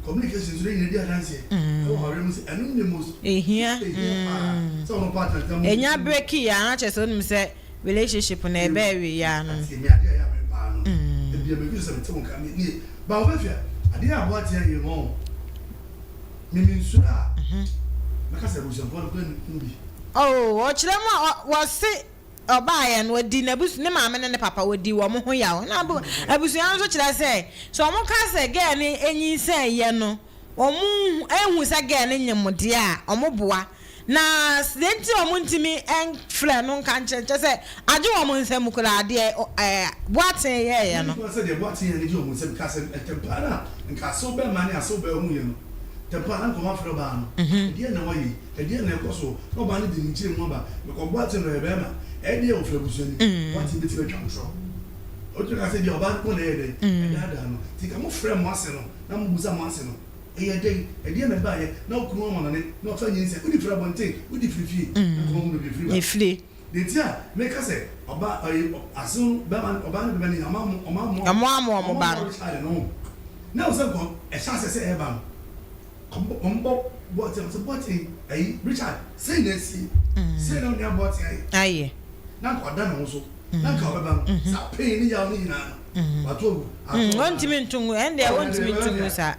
S2: communication nso ne nyina di adanseɛ ɛwɔ awareɛ mu sɛ ɛno ne most
S1: Ehia
S2: ehia paa sɛ ɔno partner tena mu.
S1: Enya breaki a na kyerɛ sɛ wonim sɛ relationship no ɛbɛ awie a no.
S2: Atie me adeɛ a ɛyɛ a me paa no ebia me dwene sɛ me te wo nka me nie ba wo bɛfia adeɛ a aboa teɛ yɛ no me me nsuro a mɛka sɛ abusuafoɔ no kura mu bi.
S1: Oh ɔkyerɛ mu a wɔse ɔbaayɛ no ɔdi n'abus ne maame ne ne papa ɔdi wɔn ho yaw na abusua no nso kyerɛ sɛ sɛ wɔn ka sɛ girl no nyinsɛn yɛ no Wɔn nhu sɛ girl no nyem deɛ a, wɔn boa. Na deɛ nti a wɔn ntumi nfrɛ no nka nkyerɛ no, kyerɛ sɛ agye wɔn nsam koraa deɛ ɛɛ Boateng yɛɛyɛ no.
S2: Menim paa sɛ deɛ Boateng yɛɛ no gye wɔn nsam ka sɛ ntɛm paa na nka asew bɛɛma ne asew baa hu yɛ no, ntɛm paa na nka wɔn afrɛ ɔbaa no, ɛdeɛn na wayɛ yi, ɛdeɛn na ɛkɔ soɔ, na ɔbaa no de ne nkyerɛmu aba, because Boateng no ɔyɛ bɛɛma, ɛyɛ deɛ ɔfiri abusua no mu, Boateng bɛtumi atwa ntorɔ, ɔtumi ka sɛ ebia ɔbaa no nko na ɛyɛ dɛn, ɛdaadaa no, nti nka mo frɛ mo ase no. Na mobisa mo ase no, Ɛyɛɛ dɛn? Ɛdeɛn na ɛbaeɛ? Na wo kunu amanɔne, na wafa nyinsɛn. Wode firi abɔnten, wode firi fie, na nkɔmmɔ mu bebree firi ba.
S1: Efire.
S2: Deɛ nti a meka sɛ ɔbaa, ɔyi, asew no, bɛrima no, ɔbaa ne bɛrima no nyinaa, ɔmo ammo, ɔmo ammo,
S1: Ɔmo ammo ɔmo ba
S2: ɔmo
S1: no.
S2: Richard no ho. Na ɛwɔ sɛ nkɔ, ɛhyɛ aseɛ sɛ ɛreba no, ɔmo, ɔmo bɔ Boateng, ɔmo sɛ Boateng, ayi, Richard, sei na asie, sei na wo nua Boateng ayɛ.
S1: Ayɛ.
S2: Na nka ɔda ne ho so, na nka ɔbɛba no, saa pain ne yaw no nyinaa no, wato agu.
S1: Mm, ontumi nto ngu, ɛndeɛ wontumi nto ngu saa.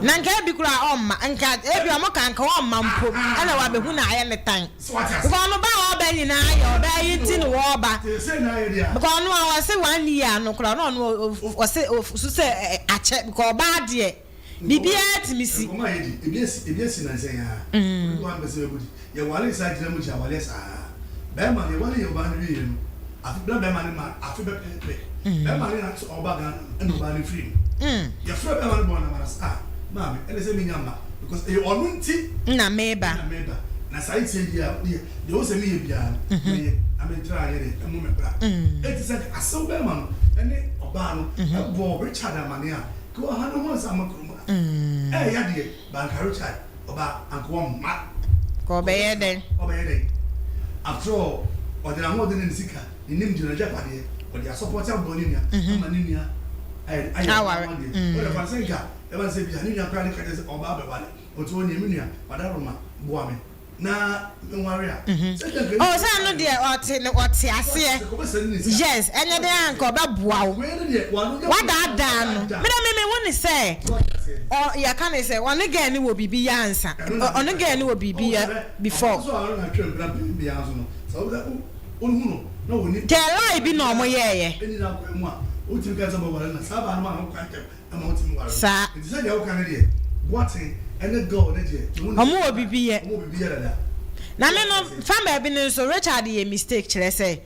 S1: Na nka ebi koraa ɔmma, nka ebi ɔmo ka nka ɔmma mpo, ɛna wabehu na ayɛ ne tan. Because ɔno ba a ɔba nyinaa yɛ ɔbaa yi nti na wɔɔba. Because ɔno a ɔse one year no koraa na ɔno ɔse ɔsu sɛ akyɛ because ɔbaa deɛ biribiara tumi si.
S2: Nkɔmɔ a yɛdi, ebi asi, ebi asi nnansa yi ara. Obi wɔ hɔ a mepɛ sɛ mɛbɔ di. Yɛwaree saa gyina mu gye awareɛ saa. Bɛrima no, yɛwaree ɔbaa no wieeɛ no, afe, na bɛrima no ma afe pɛpɛɛpɛ. Bɛrima no na sɛ ɔreba Ghana no, ɛna ɔbaa no firii mu. Yɛfrɛɛ bɛrima no bɔɔ no amanneɛ sɛ, ah, maame, ɛne sɛ mennya mma, because ɛyɛ ɔno nti
S1: Na meba.
S2: na meba. Na saa nti deɛ a, deɛ, deɛ ɛwɔ sɛ meyɛ biara no, mɛyɛ, na mentra anyɛ dɛn, ɛmmɔ me bra. Enti sɛ anka asew bɛrima no ne ɔbaa no bɔɔ Richard amanneɛ a, Nka ɔha ne ho ansa ama kurom ha. Ɛɛya deɛ but anka Richard ɔba anka ɔmma.
S1: Nka ɔbɛyɛ dɛn?
S2: Ɔbɛyɛ dɛn? After all ɔde n'ahoɔden ne ne sika, ne nimdeɛ, n'agyapadeɛ ɔde asɔpɔte aboa ne nua ama ne nua ayɛ ayɛ
S1: Aware.
S2: ɔho adeɛ. Wode fa no sɛ nka ɛba no sɛ bi a ne nua koraa ne ka kyerɛ sɛ ɔba abɛware ɔnti ɔneɛ me nua Wadaroma boa me. Na menware a.
S1: Oh sɛ ɛno deɛ ɔte ne ɔte aseɛ yes ɛnyɛ dɛn a nka ɔbɛboa wo wadaadaa no me deɛ me mehu ne sɛ ɔ yɛka ne sɛ ɔne girl no wɔ biribi yɛ ansa ɔne girl no wɔ biribi yɛ before. Tɛ lie bi na ɔmo yɛɛyɛ.
S2: Ɛma wotumi ware no.
S1: Saa.
S2: Nti sɛdeɛ woka no deɛ, Boateng ɛne girl no deɛ, mehu no
S1: Ɔmo
S2: sɛ
S1: wɔ bibi yɛ.
S2: Ɔmo wɔ bibi yɛ dada.
S1: Na me no, fa baabi no nso, Richard yɛ mistake kyerɛ sɛ,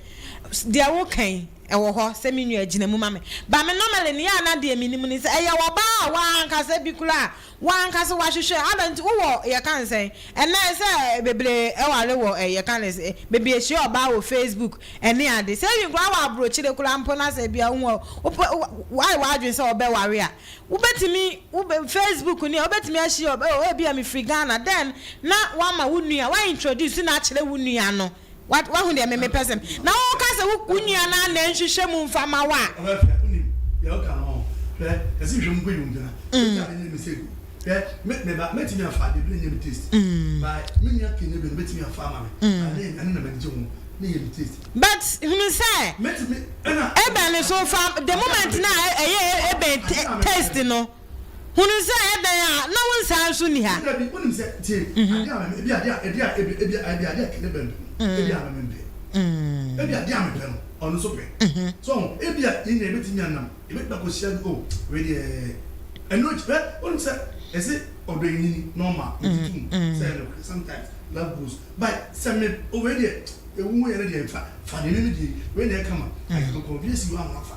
S1: deɛ woka yi, ɛwɔ hɔ sɛ me nua gyina mu ma me. But me normally no, yɛ a na deɛ menim ne sɛ, ɛyɛ ɔbaa a w'ankasa bi koraa a, w'ankasa w'ahwehwɛ, adɛn nti, wowɔ, yɛka no sɛn, ɛnnɛ sɛ bebree ware wɔ ɛ, yɛka no sɛ, bebree hyia ɔbaa wɔ Facebook ɛne ade. Sɛ even koraa wɔ abrokyire koraa mpo na sɛ ebia wohu a, wopɛ, woayɛ w'adwene sɛ wobɛware a, wobɛtumi, wobɛ, Facebook ni a, wobɛtumi ahyia ɔbaa, oh, ebia mefiri Ghana, then na woama wo nua, woa introduce no akyerɛ wo nua no. Wa, wahu deɛ me mepɛ sɛ, na woka sɛ wo, wo nua no ara na ɛnhwehwɛ mu mfa ma wo a.
S2: Ɔbɛfrɛ, wonim deɛ woka no ho. Hwɛ, ɛsɛ nhwɛ mu kɔ yi mu gyina. Ɛsɛ ade nyɛ mistake o. Hwɛ, me me ba, mɛtumi afa ade bi na nyɛ me taste. But me nua kenya bi no bɛtumi afa ama me. But ne ɛno na m'ani gye ho, ne yɛ me taste.
S1: But hunu sɛ,
S2: Mɛtumi ɛna.
S1: Eben nso fa the moment na ɛyɛ Eben taste no, hunu sɛ ɛdɛn a na wo nsa nso nni ha.
S2: Dabi, wonim sɛ tie, ade a me ebi ade a ebi a ebi ebi ebi ade a kenya bɛn pɛ no, ebi a me mempɛ. Ebi ade a mepɛ no, ɔno nso pɛ. So ebi a yɛn nyinaa yɛbɛtumi anam. Yɛbɛtumi akɔhyia no oh wei deɛ ɛno akyi hwɛ wonim sɛ ɛsɛ ɔdɔ nyini normal megye tom sɛ ɛyɛ nokorɛ sometimes love goes but sɛ me oh wei deɛ ɛwu ho yɛ no deɛ fa fa deɛ meme deɛ wei na ɛkama I can convince you ama afa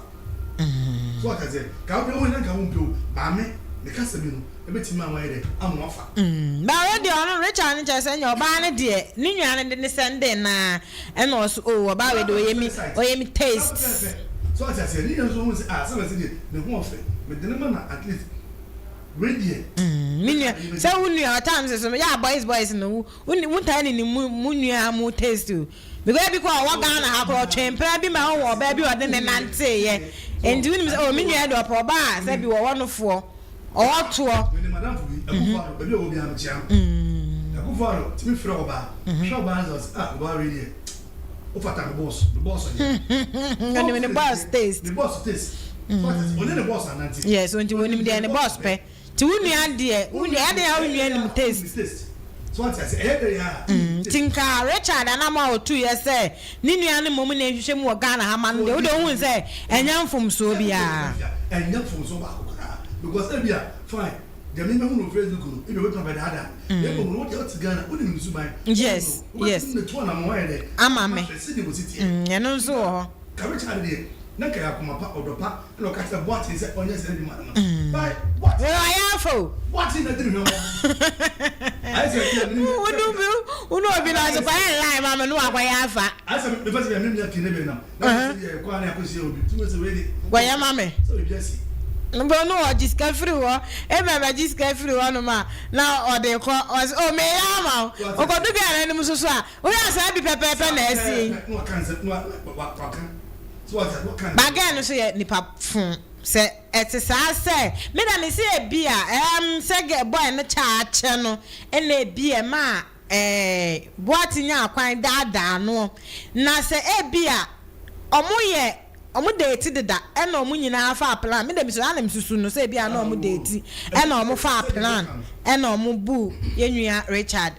S2: so wata sɛ ka wode wohɛ na nka wompɛ o maame me kasa bi no ɛbɛtumi ama yɛ dɛ ama wafa.
S1: Ba wei deɛ ɔno Richard no kyerɛ sɛ nyɛ ɔbaa no deɛ ne nua no de ne sɛndee naa ɛna ɔso oh ɔbaa wei deɛ ɔyɛ mi ɔyɛ mi taste.
S2: So ɔte aseɛ ne nua nso hu sɛ ah sɛ mɛsɛ deɛ ne ho ɔfɛ mede ne ma na at least wei deɛ.
S1: Me nua sɛ wo nua ɔtaa me so yɛ a boys boys no wo wo ntaa ne ne mu mu nua mu taste o because ebi kɔ ɔwɔ Ghana ha korɔ ɔtwe mpena bi ma ɔwɔ ɔbaa bi ɔde ne nanteeɛ nti wonim sɛ oh me nua deɛ ɔpɛ ɔbaa sɛ bi wɔwɔ no foɔ. Ɔwɔ toɔ.
S2: Me ne madamfo bi, Akufo Addo, baabi a ɔwɔ biara mekyia no. Akufo Addo tumi frɛ ɔbaa, hwɛ ɔbaa no sɛ ɔse, ah ɔbaa wei deɛ, wofata me boss, me boss deɛ.
S1: Ɔnim ne boss taste.
S2: Ne boss taste. So wate ase, ɔne ne boss anante.
S1: Yes, nti onim deɛ ne boss pɛ. Nti wo nua deɛ, wo nua, ɛyɛ den a wo nua nim taste.
S2: So wate ase, ɛyɛ den a.
S1: Nti nka Richard anam a ɔtuiɛ sɛ ne nua no mmom na ɛnhwehwɛ mu wɔ Ghana ha ma no deɛ, wode wohunu sɛ ɛnyɛ mfomsoɔ biara.
S2: Ɛnyɛ mfomsoɔ baako koraa because ebia fine deɛ me mɛhu no wɔ Facebook no ebia obɛtumi abɛdaadaa me na mmom no wo deɛ wote Ghana wonim ne suban
S1: Yes, yes.
S2: wobɛtumi de to anamɔn ayɛ dɛ
S1: Ama me.
S2: ahwɛ sɛdeɛ wɔsi teɛ.
S1: Ɛno nso wɔ hɔ.
S2: Ka Richard deɛ na nka ɛyɛ akoma pa, ɔdɔ pa na ɔka kyerɛ Boateng sɛ ɔnyɛ saa adwuma no ma no. But Boateng.
S1: Wei wayɛ afa o.
S2: Boateng na di ne hwammɔ. Ayɛ sɛ ɛbi a mene
S1: Wo ne obi wo ne obi na ɔsɛ kɔyɛ line ma me no wakɔyɛ afa.
S2: Ayɛ sɛ mefa sɛ bi a me nua Kene bɛnam na ɔsɛ bi a ɛkɔ a na akɔhyia obi tumi sɛ wei de.
S1: Kɔyɛ ma me.
S2: Sɛ biribi asi.
S1: Bro no ɔgye sika firi hɔ ebia bɛgye sika firi hɔ nom a na ɔde kɔ ɔsɛ oh meyɛ ama wo ɔkɔdu girl no anim nso so a Wohwɛ a saa bi pɛpɛɛpɛ na asi. But girl no nso yɛ nipa fo sɛ ɛte saa sɛ me da me se ebi a ɛɛm sɛ girl boy no kyɛ akyɛ no ɛna ebi a ɛma ɛɛ Boate nyaa kwan daadaa no na sɛ ebi a ɔmo yɛ ɔmo date deda ɛna ɔmo nyinaa faa plan me da me saa na me susu no sɛ ebi a na ɔmo date ɛna ɔmo faa plan ɛna ɔmo bu yɛ nua Richard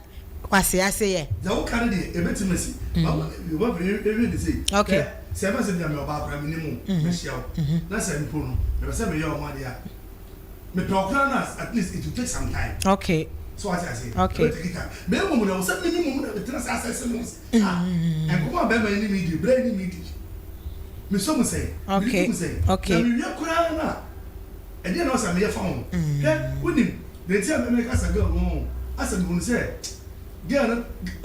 S1: Kwasea se yɛ.
S2: Dza wo ka no deɛ ebetumi asi. But wo deɛ wo bɛ ehwɛ ne sei.
S1: Okay.
S2: Hwɛ sɛ ɛba sɛ bia meyɛ ɔbaa koraa menim wo, mɛhyia wo na sɛ mpo no mepɛ sɛ meyɛ wo ho adeɛ a, mepɛ wo koraa no a at least it will take some time.
S1: Okay.
S2: So wate aseɛ?
S1: Okay.
S2: Ɛbɛ take time. Na mmom no ɛwɔ sɛ me mmom na metena ase asɛse me ho sɛ ah nkɔmmɔ a bɛrima yi ne me di, bra yi ne me di, mesɔ mu sɛn, mede
S1: Okay.
S2: to mu sɛn,
S1: Okay.
S2: na mewie koraa no a ɛdeɛn na ɛwɔ sɛ meyɛ fa ho? Hwɛ wonim. Deɛ nti a me meka sɛ girl no asɛ mehunu sɛ girl no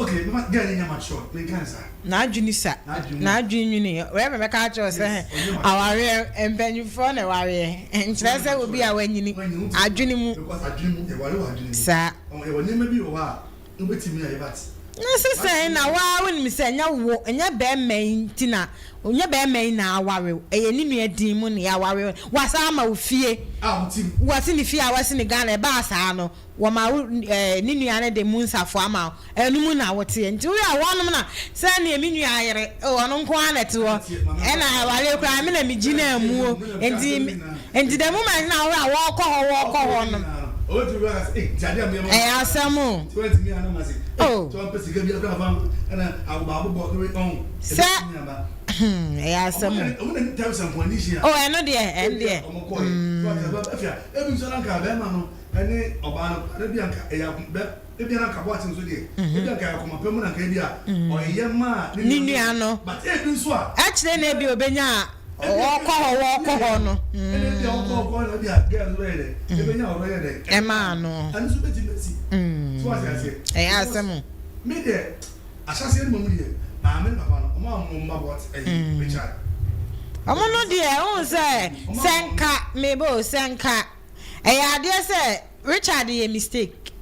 S2: okay mema girl no nyɛ mature menka no saa.
S1: N'adwene sua, n'adwene nwini. Wei na mɛka akyerɛ wo sɛ awareɛ mpanyinfoɔ na ɛwareɛ nkyerɛ sɛ obi a wanyini adwene mu.
S2: Because adwene mu yɛware wɔ adwene mu.
S1: Saa.
S2: Yɛwɔ nneɛma bi wɔ hɔ a wobɛtumi ayɛ but.
S1: Na se sɛn na wo ara wonim sɛ ɛnyɛ wo, ɛnyɛ barima yi nti na, ɛnyɛ barima yi na aware wo, ɛyɛ ne nua din mu na yɛaware wo, wasan ama wo fie,
S2: A wote mu.
S1: wasi ne fie a wasi ne Ghana, ɛbaa saa no, wɔma wo ɛɛ ne nua no de mu nsafoa ama wo, ɛno mu na woteɛ, nti woyɛ a wɔnom na sɛ neɛ me nua yere, oh ɔno nko ara na ɛte hɔ, ɛna awareɛ koraa me na megyinaa mu o, nti Nti the moment na wohwɛ a wɔkɔ hɔ wɔkɔ hɔ no. Ɛyɛ asɛm o. Oh. Sɛ hmm ɛyɛ asɛm o. Oh ɛno deɛ ɛno deɛ.
S2: Ebia na anka Boakye nso deɛ, ebia anka ɛyɛ akoma pa mu na anka ebia ɔyɛ maa
S1: ne nua no.
S2: But ebi nso a.
S1: Akyire na ebia obenya a ɔkɔ hɔ wɔkɔ hɔ no.
S2: Ɛna ebia ɔkɔ hɔ kɔ na ebia girl no bɛyɛ dɛ, ebenya ɔdɔ yɛ dɛ.
S1: Ɛmaa no.
S2: Ɛno nso betumi asi. So wate aseɛ?
S1: Ɛyɛ asɛm o.
S2: Me deɛ, ahyɛaseɛ no mmom deɛ, maame ne papa no, wɔn a wɔn mma Boakye, ɛyi, Richard.
S1: Wɔn no deɛ, wohu sɛ, sɛ nka, meba o, sɛ nka. Ɛyɛ adeɛ sɛ Richard yɛ mistake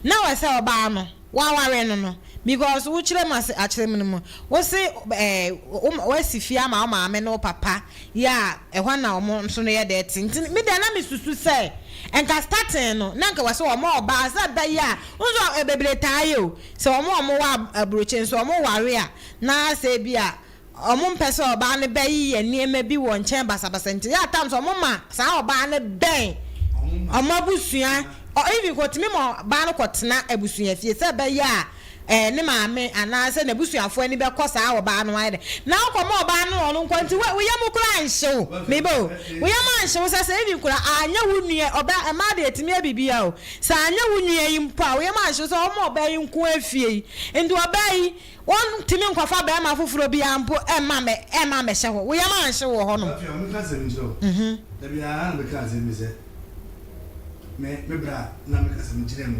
S1: na wɔ sɛ ɔbaa no waware no no. Because wo kyerɛ mu ase akyerɛ mu no mu, wo se ɛɛ wo wasi fie ama wo maame ne wo papa yɛ a ɛhɔ na wɔn nso no yɛ dɛ te. Nti me deɛ na me susu sɛ nka starting no na nka wɔse wɔn ɔbaa sɛ ɛbɛyɛ a wo nso bebree taa yɛ o sɛ wɔn a wɔwɔ aburokyi nso wɔn ware a na sɛ ebi a Wɔmpɛ sɛ ɔbaa no bɛyeyɛ nneɛma bi wɔ nkyɛn basabasa nti, ɛyɛ a times wɔma saa ɔbaa no bɛn wɔn abusua, even kɔtumi ma ɔbaa no kɔtena abusua fie sɛ ɛbɛyɛ a ɛɛ ne maame anaasɛ n'abusuafoɔ ani bɛkɔ saa ɔbaa no ayɛ dɛ. Na wokɔma ɔbaa no ɔno nko nti wo yam koraa nhye wo, meba o, wo yam anhye wo sɛ sɛ even koraa anyɛ wo nua ɔbaa, mmaa deɛ ɛtumi yɛ biribiara o, sɛ anyɛ wo nua yi mpo a wo yam anhye wo sɛ wɔma ɔbaa yi nko ara fie yi, nti ɔbaa yi Wɔntumi nkɔfa barima foforɔ biara mpo mma mmɛ mma mmɛhyɛ hɔ. Wo yam anhye wo wɔ hɔnom.
S2: Afei ma menka asɛm nkyerɛ wo. Da biara na meka asɛm bi sɛ, me me berɛ a na meka sɛ megyina mu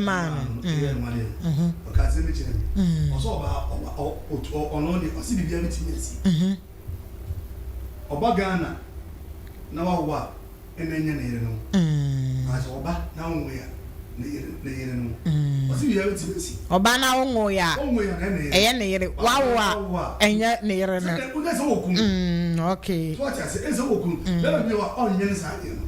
S1: maa no,
S2: yɛɛ no adeɛ no, ɔka asɛm bi kyerɛɛ me. Ɔsɛ ɔbaa, ɔba, ɔ, ɔ, ɔno deɛ, ɔse biribiara bɛtumi asi. Ɔba Ghana na wawo a, ɛna ɛnyɛ ne yere no na sɛ ɔba na wonwoe a ne yere ne yere no ɔsi biribiara bɛtumi asi.
S1: Ɔba na wonwoe a
S2: wonwoe a na ɛne
S1: ɛyɛ ne yere wawo a ɛnyɛ ne yere no.
S2: Sɛ wonyɛ sɛ wɔ kunu.
S1: Okay.
S2: So ɔte ase ɛnsɛ wɔ kunu bɛrima bi wɔ a ɔnyɛ saa adeɛ no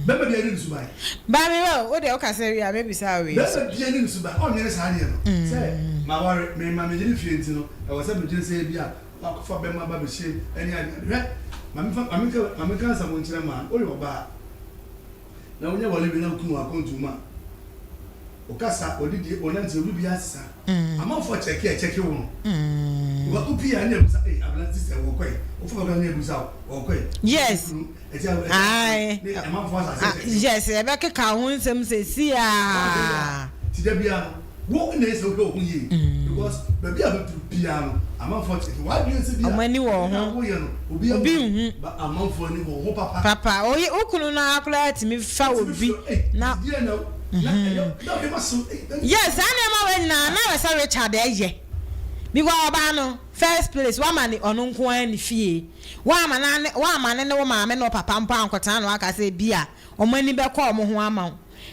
S2: bɛrima bi ɛne ne suban.
S1: Baami wɔ wo deɛ woka sɛ wie a mɛbisa wo wei.
S2: Bɛrima bi ɛne ne suban ɔnyɛ saa adeɛ no sɛ ma ware mema me yere fie nti no ɛwɔ sɛ medwene sɛ ebi a Wakɔfa bɛma aba bɛhyɛm ɛne ade ade. Hwɛ, ma me fa, ma me nka, ma me nka asɛm nkyerɛ maa no. Woyɛ ɔbaa na wonya wale wie na wo kunu wɔ akwantuo mu a, wo kasa, wo didie, wo nanteɛ, wo biribiara sesa. Amanfoɔ kyɛke a ɛkyɛke wo no. Because wo pii a ne abusa, ei abena sister wɔkɔ yi, wofa bɛka ne abusa wo, wɔkɔ yi.
S1: Yes.
S2: Ɛti a,
S1: Ae.
S2: ne amanfoɔ asase
S1: Ah,
S2: kyɛke wo.
S1: yes, yɛbɛkeka wo ho nsɛm seesei ara.
S2: Ti da biara no, Wo na ɛsɛ wohwɛ wo ho yie because baabi a bɛduru biara no amanfoɔ te w'adwene sɛ bi a
S1: Wɔn ani wɔ wo ho.
S2: woyɛ no obi
S1: Obi nhu.
S2: Ba amanfoɔ ani wɔ wo ho papa.
S1: Papa, oye wo kunu no ara koraa tumi fa obi na.
S2: Deɛ na na ɛyɛ na ɔde ma so.
S1: Yes, saa nneɛma wei nyinaa na ɛwɔ sɛ Richard ɛyɛ because ɔbaa no first place wama ne ɔno nko ara ne fie wama na wama ne ne wo maame ne wo papa mpo ankɔtena na waka sɛ bi a wɔn ani bɛkɔ wɔn ho ama wo.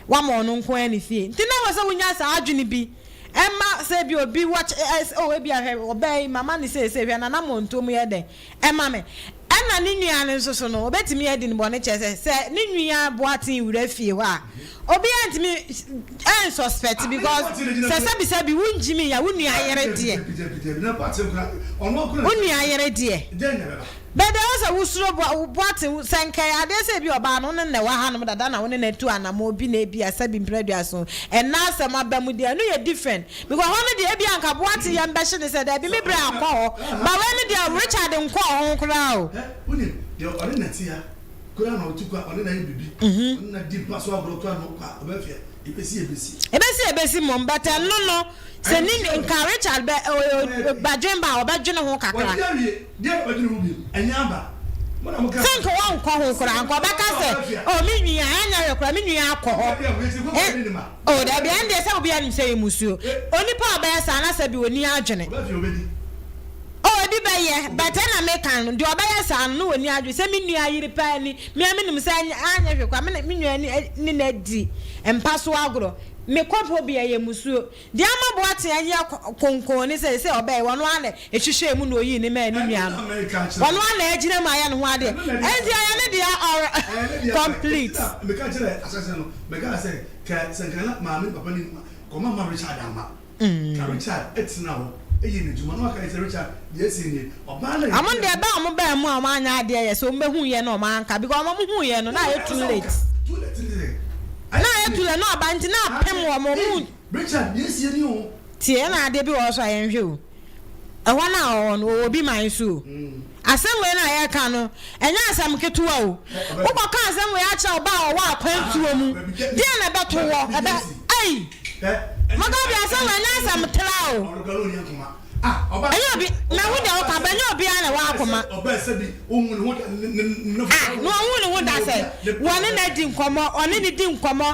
S1: Woama ɔno nko ara ne fie. Nti na ɛwɔ sɛ wonya saa adwene bi. Ɛmma sɛ ebia obi watch ɛ ɛ oh ebia hwɛ ɔbaa yi mama no seesei hwɛ n'anammɔntuo mu yɛ dɛn ɛma me. Ɛna ne nua no nso so no ɔbɛtumi adi no bɔne kyerɛ sɛ sɛ ne nua Boateng wura fie hɔ a obiara ntumi ɛnsuspect because sɛ sɛbisɛbi wongyimi a wo nua yere deɛ wo nua yere deɛ. But ɛwɔ sɛ wosuro boa wo boate wo sɛ nka ɛyɛ adeɛ sɛ ebi ɔbaa no wo ne no na ɛwɔ hanom dada na wo ne no atu anamɔn bi na ebia sɛbi mpere aduason ɛnna asɛm aba mu deɛ ɛno yɛ different because hɔ no deɛ ebia nka boate yam bɛhye no sɛ daabi me berɛ ankɔ hɔ but wei no deɛ Richard nkɔɔ ho koraa o.
S2: Hɛ wonim deɛ ɔne na tea koraa na ɔtu kɔ a ɔne na yɛ biribi ɔne na di mpa so agorɔ koraa na ɔkɔ a ɔbɛfia ebesi ebesi.
S1: Ebesi ebesi mmom but ɛno no sɛ ne nka Richard bɛ ɔyɛ badwen ba a ɔbɛdwene ho kakra.
S2: Wadi awie. Deɛn na ɔbɛdwene ho bio? Ɛnyɛ aba. Mo na moka
S1: Sɛ nka wankɔ ho koraa, nka ɔbɛka sɛ, Oh, me nua, anyɛ hwee koraa, me nua akɔ hɔ. Eh, oh, dabi, ɛndeɛ sɛ obiara nim sɛ ɛyɛ mmusuo. Onipa a ɔbɛyɛ saa no, asɛ bi ɔnni adwene. Oh, ebi bɛyɛ, but ɛna meka no, deɛ ɔbɛyɛ saa no, na ɔnni adwene. Sɛ me nua yere paa ni, me ara menim sɛ anyɛ hwee koraa, me ne me nua ne no adi mpa so agorɔ. Mekɔ mpo bi a, ɛyɛ mmusuo. Deɛ ama Boateng ayɛ konkon ne sɛ, seesei ɔbɛɛ, ɔno ara na ɛhwehwɛɛ mu na ɔyii ne maa ne nua no. Ɔno ara na agyina mu ayɛ ne ho adeɛ. Enti ɛyɛ ne dea ɔr complete.
S2: Meka kyerɛɛ asase no, mekaa sɛ, Ka sɛ nka na maame ne papa nim a, kɔma ma Richard amma. Ka Richard tena hɔ yɛ n'adwuma na waka sɛ, Richard, deɛ asie nie. Ɔbaa no a
S1: Wɔn deɛ ɛbɛ a wɔn baa mu a wɔn anyɛ adeɛ yɛ sɛ wɔn bɛ hu yɛ na wɔn anka because wɔn hu yɛ no na ayɛ too late.
S2: Too late ne sɛ.
S1: Na ayɛ too late na ɔba nti na apem wɔn wɔn.
S2: Richard, deɛ asie nie o.
S1: Tie ɛna adeɛ bi wɔ hɔ so a yɛnhwɛ o. Ɛhɔ no a ɔwɔ no, ɔwɔ bi man so o. Asɛm wei no a yɛreka no, ɛnyɛ asɛm ketewa o. Wokɔka asɛm wei akyerɛ ɔbaa a ɔwɔ akwantuo mu, deɛn na ɛbɛto wɔ? Ɛbɛ, ei! Mugabe, asɛm wei ɛnyɛ asɛm tra o. Ɛnyɛ obi, mahu deɛ woka, but ɛnyɛ obiara na ɛwɔ akoma. Ah, na ɔhu ne ho da sɛ wɔne no adi nkɔmmɔ, ɔne no di nkɔmmɔ,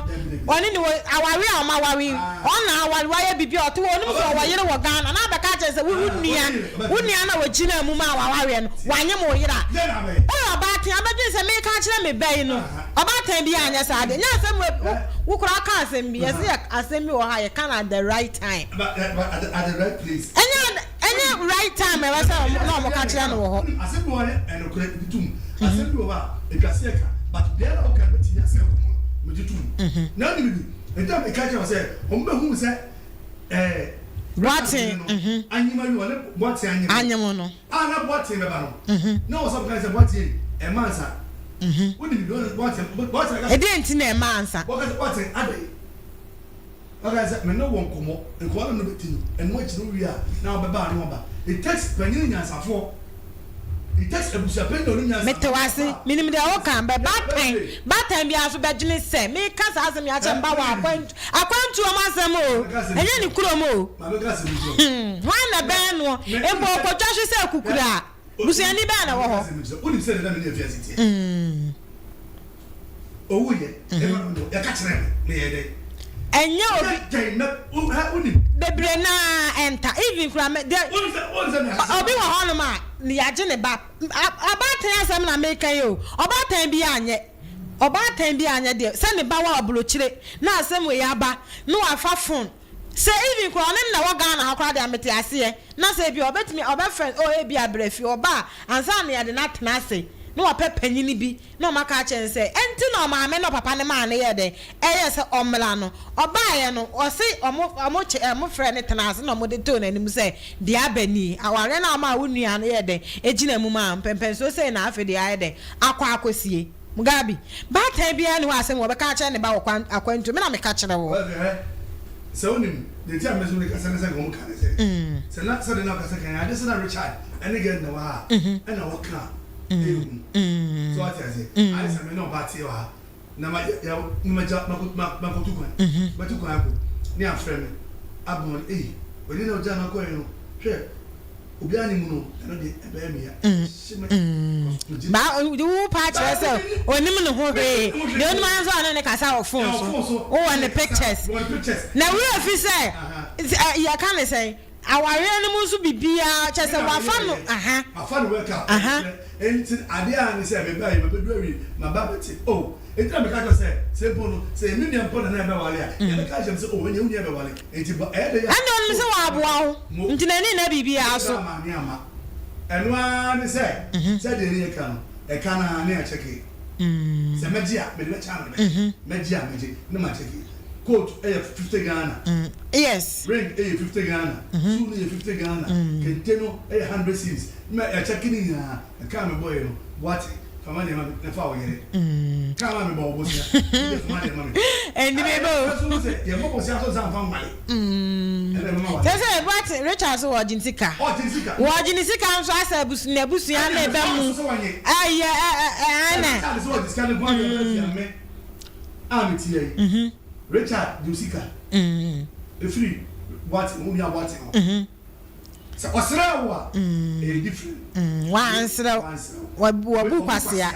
S1: ɔne no wɔ aware a wɔn aware, ɔna aware, wayɛ biribi a ɔte hɔ, ɔnim sɛ ɔwɔ yere wɔ Ghana, na abɛka akyerɛ. akyerɛ sɛ wo wo nua, wo nua no a ɔgyinaa mu maa w'awareɛ no, wanyem wo yere a, woyɛ ɔbaatan a, wobɛdwene sɛ mereka akyerɛ me ba yi no, ɔbaatan biara nyɛ saa adeɛ. Nyɛ asɛm wei, wo, wo koraa woka asɛm bi, yɛse yɛ asɛm bi wɔ hɔ a yɛka no at the right time. Ɛnyɛ at, ɛnyɛ right time a ɛwɔ sɛ wɔn, na wɔka kyerɛ no wɔ hɔ.
S2: Asɛm bi wɔ hɔ a ɛyɛ nokorɛ, megye tom. Asɛm bi wɔ hɔ a, ɛtwa sɛ yɛka, but deɛ na woka no bɛtumi asɛe nkɔmmɔ no, megye tom. Na wonim bi, nti a meka kyerɛ wo sɛ, wɔbɛhu sɛ ɛɛ
S1: Boateng
S2: mhm. Anyim awi ɔne Boateng anyim.
S1: Anyim no.
S2: A na Boateng bɛba no. Mhm. Na ɔsɛ ɔbɛka sɛ Boateng ɛma nsa. Mhm. Wodi bi ɔne Boateng Boateng ka.
S1: Ɛdeɛ nti na ɛma nsa.
S2: Wɔka sɛ Boateng adɛn. Wɔka sɛ me ne wɔ nkɔmɔ nkɔmɔ no bɛti no ɛno akyi no wie a na ɔbɛba a na ɔba. It takes panyin nyansafoɔ.
S1: Mete wo ase, menim deɛ woka, but baatan, baatan biara nso bɛdwene sɛ meka saa asɛm yi akyerɛ me ba wɔ akwantu, akwantuo mu asɛm o, ɛnyɛ ne kurom o. Hmm, hwan na ɛbɛn noɔ? Mpo ɔkɔtwa hwe sɛ kukuru a, busuani bɛn na ɛwɔ hɔ? Mm. Ɛnyɛ obi bebree naa ɛnta even kura mɛ deɛ obi wɔ hɔnom a yagye ne ba abaatan asɛm na meka yi o ɔbaatan bi anyɛ ɔbaatan bi anyɛ deɛ sɛ ne ba wɔ aburokyire na asɛm wei aba na wafa phone sɛ even kura ɔne na wɔ Ghana ha koraa deɛ mete aseɛ na sɛ ebi ɔbɛtumi ɔbɛfrɛ o ebi abrɛ fi ɔba a ansa na yɛde no atena ase na wapɛ panyini bi Na wɔaka akyerɛ no sɛ, Ɛnti na ɔmaame ne ɔpapa no maa no yɛɛ dɛn? Ɛyɛɛ sɛ ɔmmra no. Ɔbaeɛ no, ɔse wɔn, wɔn kye, wɔn frɛɛ no tenaa ase na wɔde too n'anim sɛ, Deɛ aba nie, awareɛ no a womaa wo nua no yɛɛ dɛn? Ɛgyina mu maa mpɛnpɛnsoɔ sei na afei deɛ ayɛ dɛn? Akɔ akɔsie. Mugabe, baatan biara nni hɔ a asɛm wei ɔbɛka akyerɛ ne ba wɔ kwan, akwantuo. Me na meka kyerɛ wo.
S2: Hwɛ, sɛ wonim, deɛ nti a me nso mekasa ne sɛ nka wɔka ne sɛ, sɛ na, sɛdeɛ na wokasa kan yi, ade sɛ na Richard ne Gerd na ɛwɔ ha a, ɛna wɔka a. ehu so ate ase ayɛ sɛ me ne ɔba te wɔ ha na ma yɛ na ma gya ma ma kɔtu kwan mɛtu kwan akɔ ne afrɛ me abɔn eyi ɔde na ɔgya na kɔɛ no hwɛ obiara ne mu no ɛno de ɛbɛyɛ me ya hye me.
S1: Ba wo pa kyerɛ sɛ onim ne ho hwee deɛ onim ara nso ɔne ne kasa wɔ phone so wowɔ ne pictures na wura fi sɛ yɛka ne sɛn. Awareɛ no mu nso biribiara, kyerɛ sɛ wafa no aha.
S2: Mafa no work out
S1: aha.
S2: Enti adeɛ a ne sɛ meba yi mabɛdu awie maba abɛte oh enti na meka kyerɛ sɛ sɛ mpo no sɛ ɛyɛ me nua mpo na na ɛbɛwale a yɛbɛka akyerɛ me sɛ oh ɛnneɛ wo nua bɛwale enti bɔ ɛyɛ dɛ yɛ
S1: Ɛnna ɔnim sɛ wɔaboa wo nti n'ani nna biribiara so.
S2: Ama ne ama ɛno ara ne sɛ sɛdeɛ ne yɛka no ɛka no ara ne akyɛke sɛ mɛgye a mede bɛkyɛ a mede bɛkyɛ mɛgye a mɛgye ne makyɛke. Coat yɛ 50 Ghana.
S1: Yes.
S2: Ring yɛ 50 Ghana. Shoe no yɛ 50 Ghana. Kente no yɛ 100 cedis. Ma yɛakyɛke ne nyinaa. Ɛka a mebɔeɛ no, Boakye, fa ma deɛ ma me na fa wo yere. Ka a mebɔ wo bosea, wo deɛ fa ma deɛ ma me.
S1: Ɛnni me ba o.
S2: Ɛyɛ nso sɛ yɛmmɔ bosea so nsa mfa nwale. Ɛna ɛbɛma wale.
S1: Sɛ sɛ Boakye, Richard so wɔgye ne sika.
S2: Ɔgye ne sika.
S1: Wɔgye ne sika nso asɛ abus n'abusua na ɛbɛ mu. Ɛyɛ ɛ ɛ ɛna.
S2: Richard sɛ ɔgye sika no nko ara deɛ ɛbɛyɛ fia me. a me teɛ yi, Richard de wo sika ɛfiri Boateng, wo nua Boateng hɔ. Sɛ ɔsrɛ wo a, ɛyɛ different.
S1: Wansrɛ wo, wabu kwasea.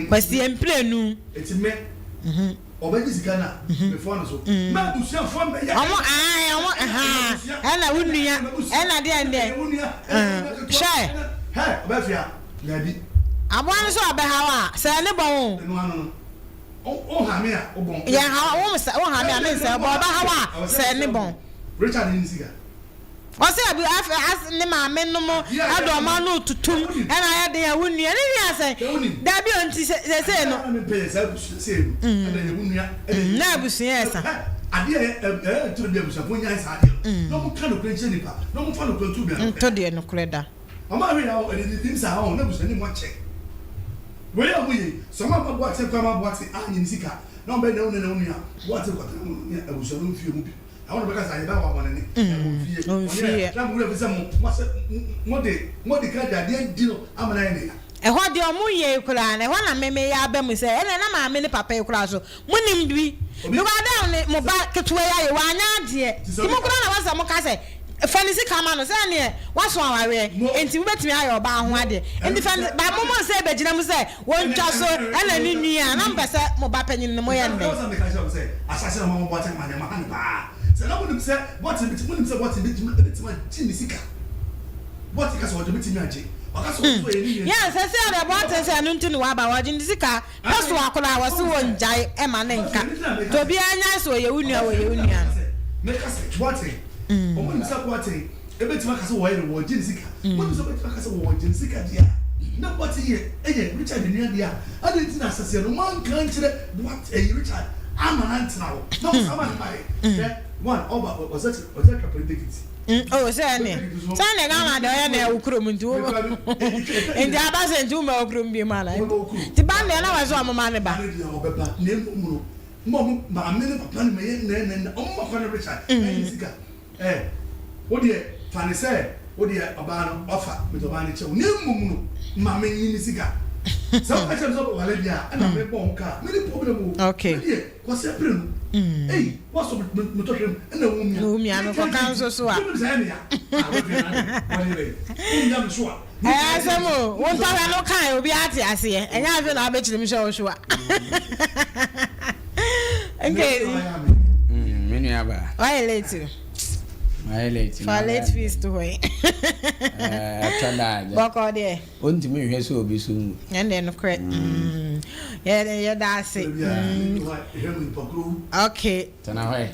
S1: Kwasia mprenu.
S2: Eti me, ɔbɛgye sika no a, mefoa no so. Ma abusuafoɔ mmɛyɛ.
S1: Ɔmo ae, ɔmo ɛhaa, ɛna wo nua, ɛna deɛ deɛ. Hwɛ.
S2: Hɛ, ɔbɛfia. Dabi.
S1: Aboa no so ɔbɛhaw a, sɛɛ ne bɔn o.
S2: Ɛno ano no, wo ha me a, wo bɔn.
S1: Yɛ ha wo wo ha me a, me nsɛɛ bɔn. Ɔbɛhaw a, sɛɛ ne bɔn.
S2: Richard ne sika.
S1: Ɔsɛ abu afɛ as ne maame nom ɛde ɔmo ano tutum ɛna ayɛ den a wo nua ne nua sɛn. Dabi o nti sɛsɛɛ no.
S2: Ɛna mepɛ yɛ saa abusua sei no. Ɛna yɛ wo nua.
S1: Na abusua yɛ sa.
S2: Adeɛ a ɛyɛ toro bi abusuafoɔ nyae saa adeɛ no. Na ɔmo ka nokorɛ nkyerɛ nipa. Na ɔmo fa nokorɛ nto obiara.
S1: Nto deɛ nokorɛ da.
S2: Ɔmo ahwɛ yɛ a ɛde nim saa ɔn na abusua nim akyɛ wei a ɔmo yɛ yi sɛ ɔmo amma boakye kwan ma boakye anyɛ ne sika na ɔmo bɛyɛ na wo nua na wo nua boakye kɔtena mo ne abusua no mfie mu bi ɛhɔ na ɔbɛka sɛ ayɛ bɛ wɔ amɔnene ɔmfie ɔnyɛ na mo wura fi sɛ mo mo asɛ mo de mo de ka de adeɛ di no ama no ayɛ ne ya.
S1: Ɛhɔ deɛ ɔmo yɛ yi koraa no ɛhɔ na me meyɛ aba mu sɛ ɛnɛ na maame ne papa yi koraa so mo nim bi because dɛn ne mo ba ketewa yi ayɛ wanyɛ adeɛ nti mo koraa na wɔsɛ mo ka sɛ fa ne sika ma no sɛ ɛneɛ waso awareɛ nti wobɛtumi ayɛ ɔbaa ho adeɛ nti fa ne ba mo mo nsɛ bɛgyina mu sɛ wɔntwa so ɛna ne nua na mpɛ sɛ mo ba panyin no mo yɛ ndɛ.
S2: Sɛ na monim sɛ Boateng bɛtumi, monim sɛ Boateng bɛtumi, bɛtumi agye ne sika. Boateng ka sɛ ɔde bɛtumi agye. Ɔka sɛ ɔso ɛyɛ ne nua nti.
S1: Yeah, sɛsɛ deɛ Boateng sɛ ɛno nti na waba, wɔgye ne sika. Pɛ so akora a wɔse wɔngyae ɛma ne nka. Nti obiara nyae sɛ ɔyɛ wo nua, ɔyɛ wo nua no.
S2: Meka sɛ Boateng, ɔmo nim sɛ Boateng Ebetumi aka sɛ wɔyɛ no wɔregye ne sika. Wonim sɛ obetumi aka sɛ wɔregye ne sika deɛ a, na Boateng yɛ yɛ Richard nua deɛ a, adɛn nti na ahyɛaseɛ no moanka ankyerɛ Boat ɛyi Richard amma no antena hɔ na mosan maa no baeɛ? Hwɛ, one, ɔba ɔsɛ ɔsɛ atwa plane ticket.
S1: Oh, sɛ ɛne sɛ ne Ghana deɛ ɔyɛ na ɛwɔ kurom nti wo nti aba sɛ nti woma wɔ kurom bi mu ana nti ba deɛ na wɔ sɛ ɔmo ma ne ba.
S2: Ba ne deɛ ɔbɛba na mmom no ma ɔmo maame ne papa no ma yɛ nɛɛnɛnɛ ɔmo ma kwan Richard ɛne sika. Ɛ, wo deɛ, fa no sɛ wo deɛ ɔbaa no wafa, mede ɔbaa no kyɛ wo, na mmom no, ma menye me sika. Sɛ woka kyerɛ me sɛ wobɛware deɛ a, ɛna mebɔ wo ka a, menni problem o.
S1: Okay.
S2: Me deɛ, Kwasi apire no, ei, woasɔ me, me, me tɔhwɛ mu, ɛna womia.
S1: Na womia me kɔka nso so a.
S2: Wonim sɛ ɛyɛ me ya. Ah, woadwene ade, wɔde bɛn? Womia me so a.
S1: Ɛyɛ asɛm o, wo ntɔhwɛ no kae, obiara te aseɛ, ɛnyɛ afei na wabɛkyerɛ mu sɛ wo so a. Okay.
S3: Me nua ba.
S1: Wayɛ late o.
S3: Wayɛ late.
S1: Fa late fees to hɔ yi.
S3: Ɛtɔ da agya.
S1: Bɔkɔ deɛ.
S3: Ontumi nhwɛ sɛ obi so ngu.
S1: Ɛnde nokorɛ. Yɛda ase. Okay.
S3: Tena hɔ ɛ.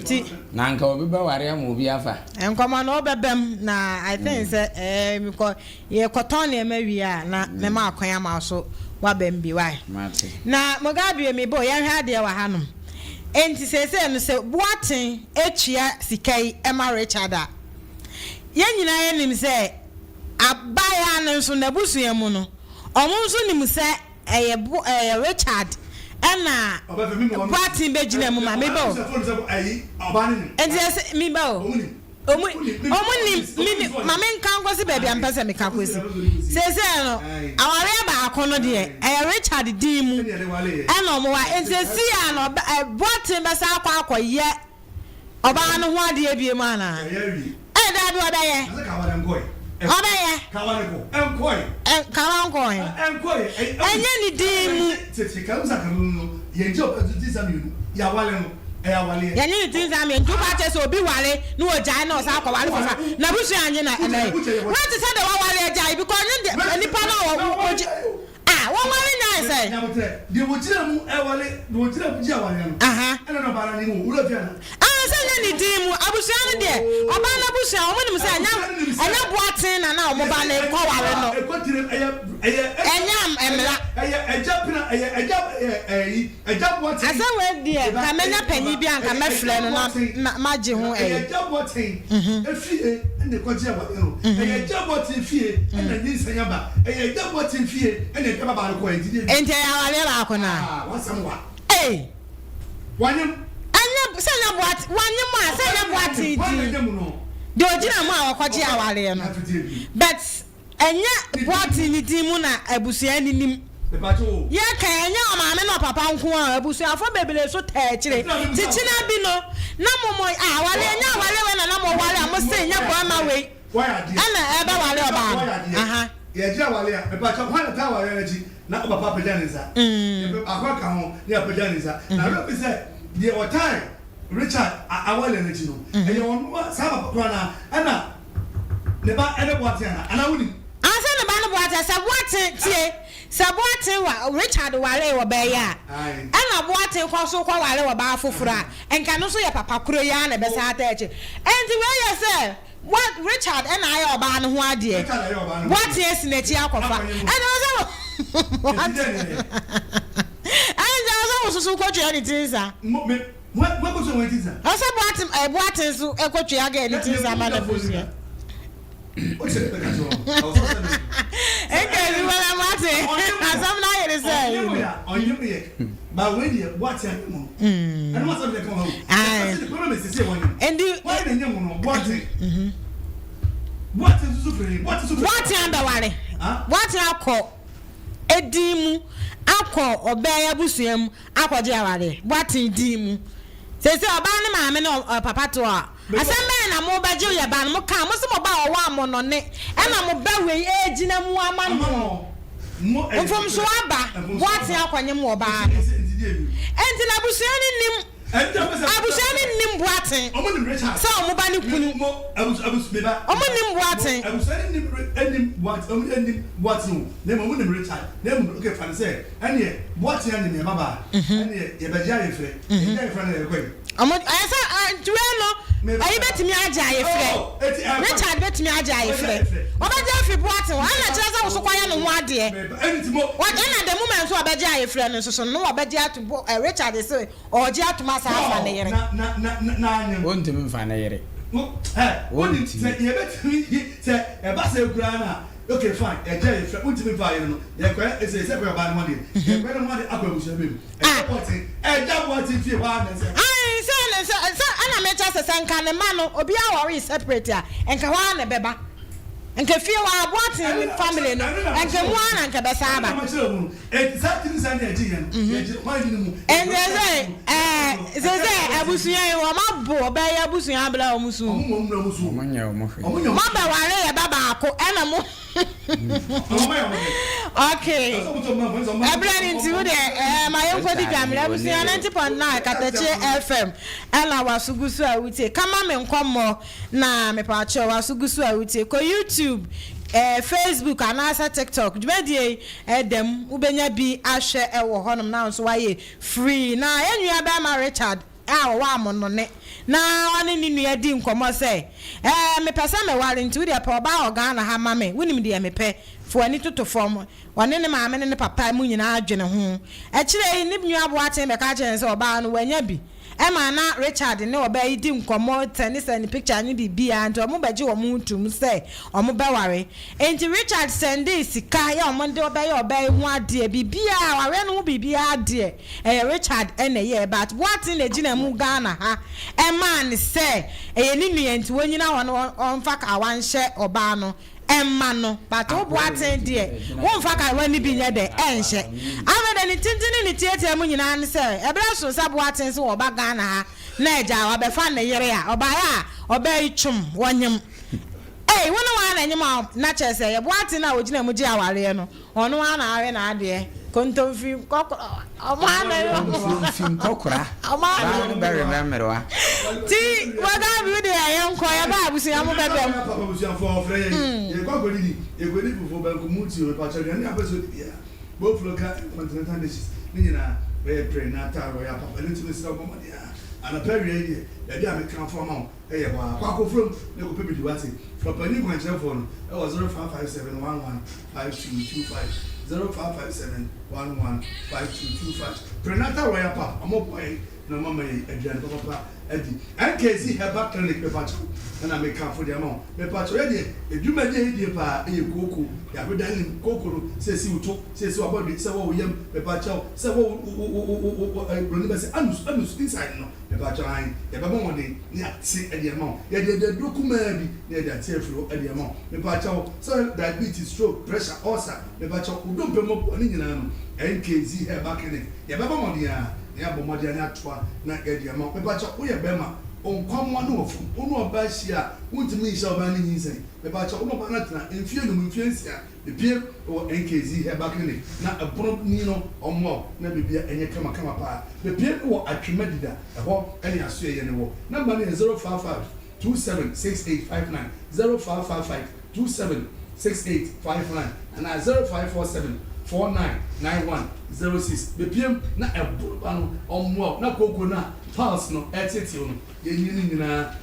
S1: Nti.
S3: Na anka obi bɛware ama obi afa.
S1: Nkɔmɔ no wobɛbam na I think sɛ ɛɛ mekɔ yɛkɔtɔn nneɛma wie a na mɛma akwan ama wo so woabam bi why.
S3: Mate.
S1: Na Mugabe me bo yɛnhwɛ adeɛ wɔ hanom. Enti seesei no sɛ Boateng tua sika yi ma Richard a, yɛn nyinaa yɛnim sɛ abaayewa no nso n'abusua mu no wɔn nso nim sɛ Ɛyɛ bo ɛyɛ Richard ɛna Boateng bɛ gyina mu ma me ba o. Nti ɛsɛ me ba o. Ɔmu ɔmu nim me ni ma me nka nkosi baabi a mpɛ sɛ me ka kosi. Seesei no awareɛ baako no deɛ ɛyɛ Richard din mu ɛna ɔmo wa nti esi a no ɔbɛ Boateng bɛsa akɔ akɔ yɛ. Ɔbaa no ho adeɛ biom anaa? Ɛɛ daabi ɔbɛyɛ. Ɔbɛyɛ. Kawa nkɔɛ. Ɛnyɛ ne din mu. Yɛnye ne din saa mmienu nti wopɛ akyerɛ sɛ obi ware na ɔgyae na ɔsan akɔware foforɔ a n'abusua annye na ɛnɛ yi. Wote sɛ deɛ waware agyae because ɔnye deɛ nipa no a ɔgye. Ah wɔware nyae sɛn?
S2: Nyabotrɛ, deɛ wɔgyina mu ware, deɛ wɔgyina mu gye awareɛ no, ɛna na ɔbaa no anim o, wura fie anaa?
S1: Ah sɛ nyɛ ne din mu, abusua no deɛ, ɔbaa no abusua, wɔn nim sɛ ɛnyɛ, ɛnyɛ Boateng na na wɔn ba no rekɔ ware no, ɛnyɛ mmra. Asɛm wei deɛ nka mɛnya panyin bi a nka mɛfrɛ no na magye ho ɛyi.
S2: Ɛyɛ agya Boateng efie ɛna ɛkɔgye awadeɛ no. Ɛyɛ agya Boateng fie ɛna nyinsɛn aba. Ɛyɛ agya Boateng fie ɛna ɛde ababaa no kɔɛ. Nti deɛ.
S1: Nti ɛyɛ awadeɛ baako no a.
S2: Ah wasɛm wa.
S1: Ei.
S2: Wanyem.
S1: Ɛnyɛ sɛ nyɛ Boateng wanyem a sɛ nyɛ Boateng din. Deɛ ɔgyina mu a wɔkɔgye awadeɛ no but. Ɛnyɛ Boateng ne din mu na abusua no nim. Yɛka yi, ɛnyɛ ɔmaame ne ɔpapa nko ara o, abusuafoɔ bebree nso taa akyire. Kyekyena bi no, na mo mo ah, awareɛ, ɛnyɛ awareɛ wei na na mo ware a mo se nyɛ barima wei ɛna ɛbɛware ɔbaa no. Aha.
S2: Yɛgye aware a, mepakyɛw, hwan na taa awareɛ no akyi na ɔpapa apagya ne nsa? Yɛpɛ baako aka ho na yɛapagya ne nsa. Na werɛ fi sɛ deɛ ɔtae Richard awareɛ no akyi no, ɛyɛ ɔno a, saa papa koraa no ara ɛna Ne ba ne Boateng ana? Anaa wonim?
S1: Ansa ne ba no Boateng, sɛ Boateng, tie, sɛ Boateng wa, Richard waree ɔbaa yi a, ɛna Boateng kɔ so kɔ ware ɔbaa foforɔ a, nka ɛno nso yɛ papa korɔ yi ara na ɛbɛsan ata akyire. Enti wei yɛ sɛ, Boa, Richard ɛna ayɛ ɔbaa no ho adeɛ, Boateng asi n'akyi akɔfa. Ɛnti ɛwɔ sɛ Boateng, ɛnti ɛwɔ sɛ wososo kɔtwea ne ti nsa. Ɔsɛ Boateng eh, Boateng nso kɔtwea girl ne ti nsa ma n'abusua. Nka ebi wala Boateng asɛm no ayere sɛ ayi no. Ndi Boateng abɛware Boateng akɔ edin mu akɔ ɔbaa yi abusua mu akɔgye awareɛ Boateng din mu. Seesei ɔbaa no maame ne ɔpapa te hɔ a, asɛm bɛn na mobɛgye yɛ ba no? Mokaa, mose mo ba a ɔwɔ amɔnɔne ɛna mo ba wei ɛregyina mu ama noɔ. Mfomsoɔ aba, Boateng akɔnyem ɔbaa no. Enti n'abusua no nim. Abusua no nnim Boateng sɛ wɔn ba ne kunu. Wɔn nnim Boateng.
S2: Abusua no nnim nnim Boateng wɔn nnim Boateng o na mmom wɔn nim Richard na mmom okay fa no sɛ ɛneɛ Boateng anyem yɛn babaa ɛneɛ yɛbɛgye ayefrɛ yɛgye ayefrɛ na yɛkɔ yi.
S1: Ɔmo ɛyɛ sɛ nti wei no ɛyi bɛtumi agye ayefrɛ Richard bɛtumi agye ayefrɛ ɔbɛgye afiri Boateng hɔ ɛna kyerɛ sɛ woso kɔyɛ ne ho adeɛ ɛna the moment nso ɔbɛgye ayefrɛ no nso so no ɔbɛgye ato bo Richard se ɔgye atom asan afa ne yere.
S3: Wontumi nfa ne yere. Wontumi.
S2: Sɛ ɛba sɛ koraa na okay fine yɛgye ayefrɛ wontumi nfa yere no yɛkɔyɛ ɛsɛ sɛ kɔyɛ ɔbaa no ho adeɛ yɛkɔyɛ ne ho adeɛ akɔ abusua bi mu.
S1: Ah. Ae sɛ ne sɛ sɛ ɛna mekyɛ sɛ sɛ nka ne mma no obiara wɔre separate a nka hɔ ara na ɛbɛba nka fie hɔ aboaten ne family no nka mu ara na nka ɛbɛsa aba. Ɛnti sɛ ɛɛ sɛ sɛ abusua yi wɔn abo ɔbɛyɛ abusua abla wɔn so.
S3: Wɔn nyɛ wɔn hwee.
S1: Mo bɛware yɛ ba baako ɛna mo. Okay. Ɛberɛ no nti wo deɛ ɛɛ ma yɛnkɔdi dwammerɛ abusua 90.9 Katakyie FM ɛna waso gu so a wotie kama me nkɔmmɔ na mepaakyɛw waso gu so a wotie kɔ YouTube ɛɛ Facebook anaasɛ TikTok dwumadie yi ɛda mu wobɛnya bi ahwɛ ɛwɔ hɔnom na nso wayɛ free na yɛn nua bɛrima Richard a ɔwɔ amonnɔne na ɔne ne nua di nkɔmmɔ sɛ, Ɛɛ, mepɛ sɛ meware nti wo deɛ pɛ ɔbaa wɔ Ghana ha ma me, wonim deɛ mepɛ, fa w'ani toto fam. Ɔne ne maame ne ne papa mu nyinaa dwene ho. Akyire yi, ne nua Boateng bɛka kyerɛɛ no sɛ ɔbaa no, wanya bi. Ɛma na Richard ne ɔbaa yi di nkɔmmɔ, sɛnesɛne picture ne biribiara nti wɔbɛgye wɔn ho toom sɛ wɔbɛware. Enti Richard sɛndee sika yɛ wɔde bɛyɛ ɔbaa yi ho adeɛ, biribiara, awareɛ no ho biribiara deɛ, Ɛyɛ Richard na ɛyɛɛ but Boateng na ɛgyina mu Ghana ha ɛmaa no sɛ ɛyɛ ne nua nti wɔnyina hɔ na ɔnfa kawa nhyɛ ɔbaa no mma no but wo Boateng deɛ wonfa kawa no bi nyɛ dɛ ɛnhyɛ. Afei deɛ ne tenten ne ne tiatia mu nyinaa ne sɛ ɛberɛ so sɛ Boateng sɛ ɔba Ghana ha na agya wabɛfa ne yere a ɔbaeɛ a ɔbaa yi twom wɔnyem ei wo ne woa na ɛnyem a na kyerɛ sɛ yɛ Boateng no a ɔgyina mu gye awareɛ no Ɔno ara na awe n'adeɛ. Kontomfi nkɔkora. Ɔmo ara na ɛwe ɔmo.
S3: Kontomfi nkɔkora.
S1: Ɔmo ara
S3: na. Baa no bɛwe mɛ mmerewa.
S1: Ti wɔda bi deɛ yɛn nkɔ yɛ ba abusua mo bɛbɛm.
S2: Papa abusuafoɔ ɔfrɛ yɛn yɛkɔ akɔdidi yɛkɔdi fufuo banku mu tuo mepakyɛw aduane a wopɛ sɛ wodi biara bofuro ka continental dishes ne nyinaa bɛyɛ pere na ataare ɔyɛ apapa ɛno nti mesrɛ wo bɔ mmɔden ara anɔpa awia yi deɛ baabi a mekamfo ama wo Ɛyɛ hɔ ara. Kɔ akofrom na kɔpɛ bi di wate. Frɛ ɔpanyin kwankyerɛfoɔ no wɔ 0557 11 5225, 0557 11 5225. Prenatal Royal Pap, wɔn boa yɛn na wɔn ama yɛn aduane papapa adi. NKZ Herbal Clinic, mepakyɛw, ɛna mekamfo de ama wo. Mepakyɛw, yɛ deɛ, edwumadie a yɛdie paa ɛyɛ kooko. Yɛabedan nim kooko no, sɛ ɛsi wo to, sɛ ɛsi w'abɔdwe, sɛ ɛwɔ wo yam, mepakyɛw, sɛ ɛwɔ wo wo wo wo wo wo ɛɛ, broni bɛsɛ anus, anus inside no. Mepakyɛw aane, yɛbɛbɔ mmɔden na yɛate de ama wo. Yɛde yɛde aduro kumaa bi na yɛde ate afiri hɔ de ama wo. Mepakyɛw, sɛ diabetes, stroke, pressure, ulcer, mepakyɛw, wo dompe mu aboa ne nyinaa no, NKZ Herbal Clinic, yɛbɛbɔ mmɔden ara na yɛabɔ mmɔden ara na yɛatoa na yɛde ama wo. Mepakyɛw, woyɛ barima, wo nkwammoa no wɔ fam, wo ne ɔbaa hyia a, wontumi nhyɛ ɔbaa no nyinsɛn. Mepakyɛw, wo ne ɔbaa no atena mfeɛ num, mfeɛ nsia, Epue wɔ NKZ Herbal Clinic na ɛbono ni no ɔmmoa wo na biribiara ɛnyɛ kama kama paa. Bepue wɔ Atwema Dida ɛhɔ ɛne asoɛeɛ no wɔ. Number no yɛ 055 27 68 59, 0555 27 68 59 anaa 0547 49 91 06. Bepue mu na ɛbono ba no ɔmmoa wo na kooko no a piles no ɛreteetew no yɛnyi ne nyinaa.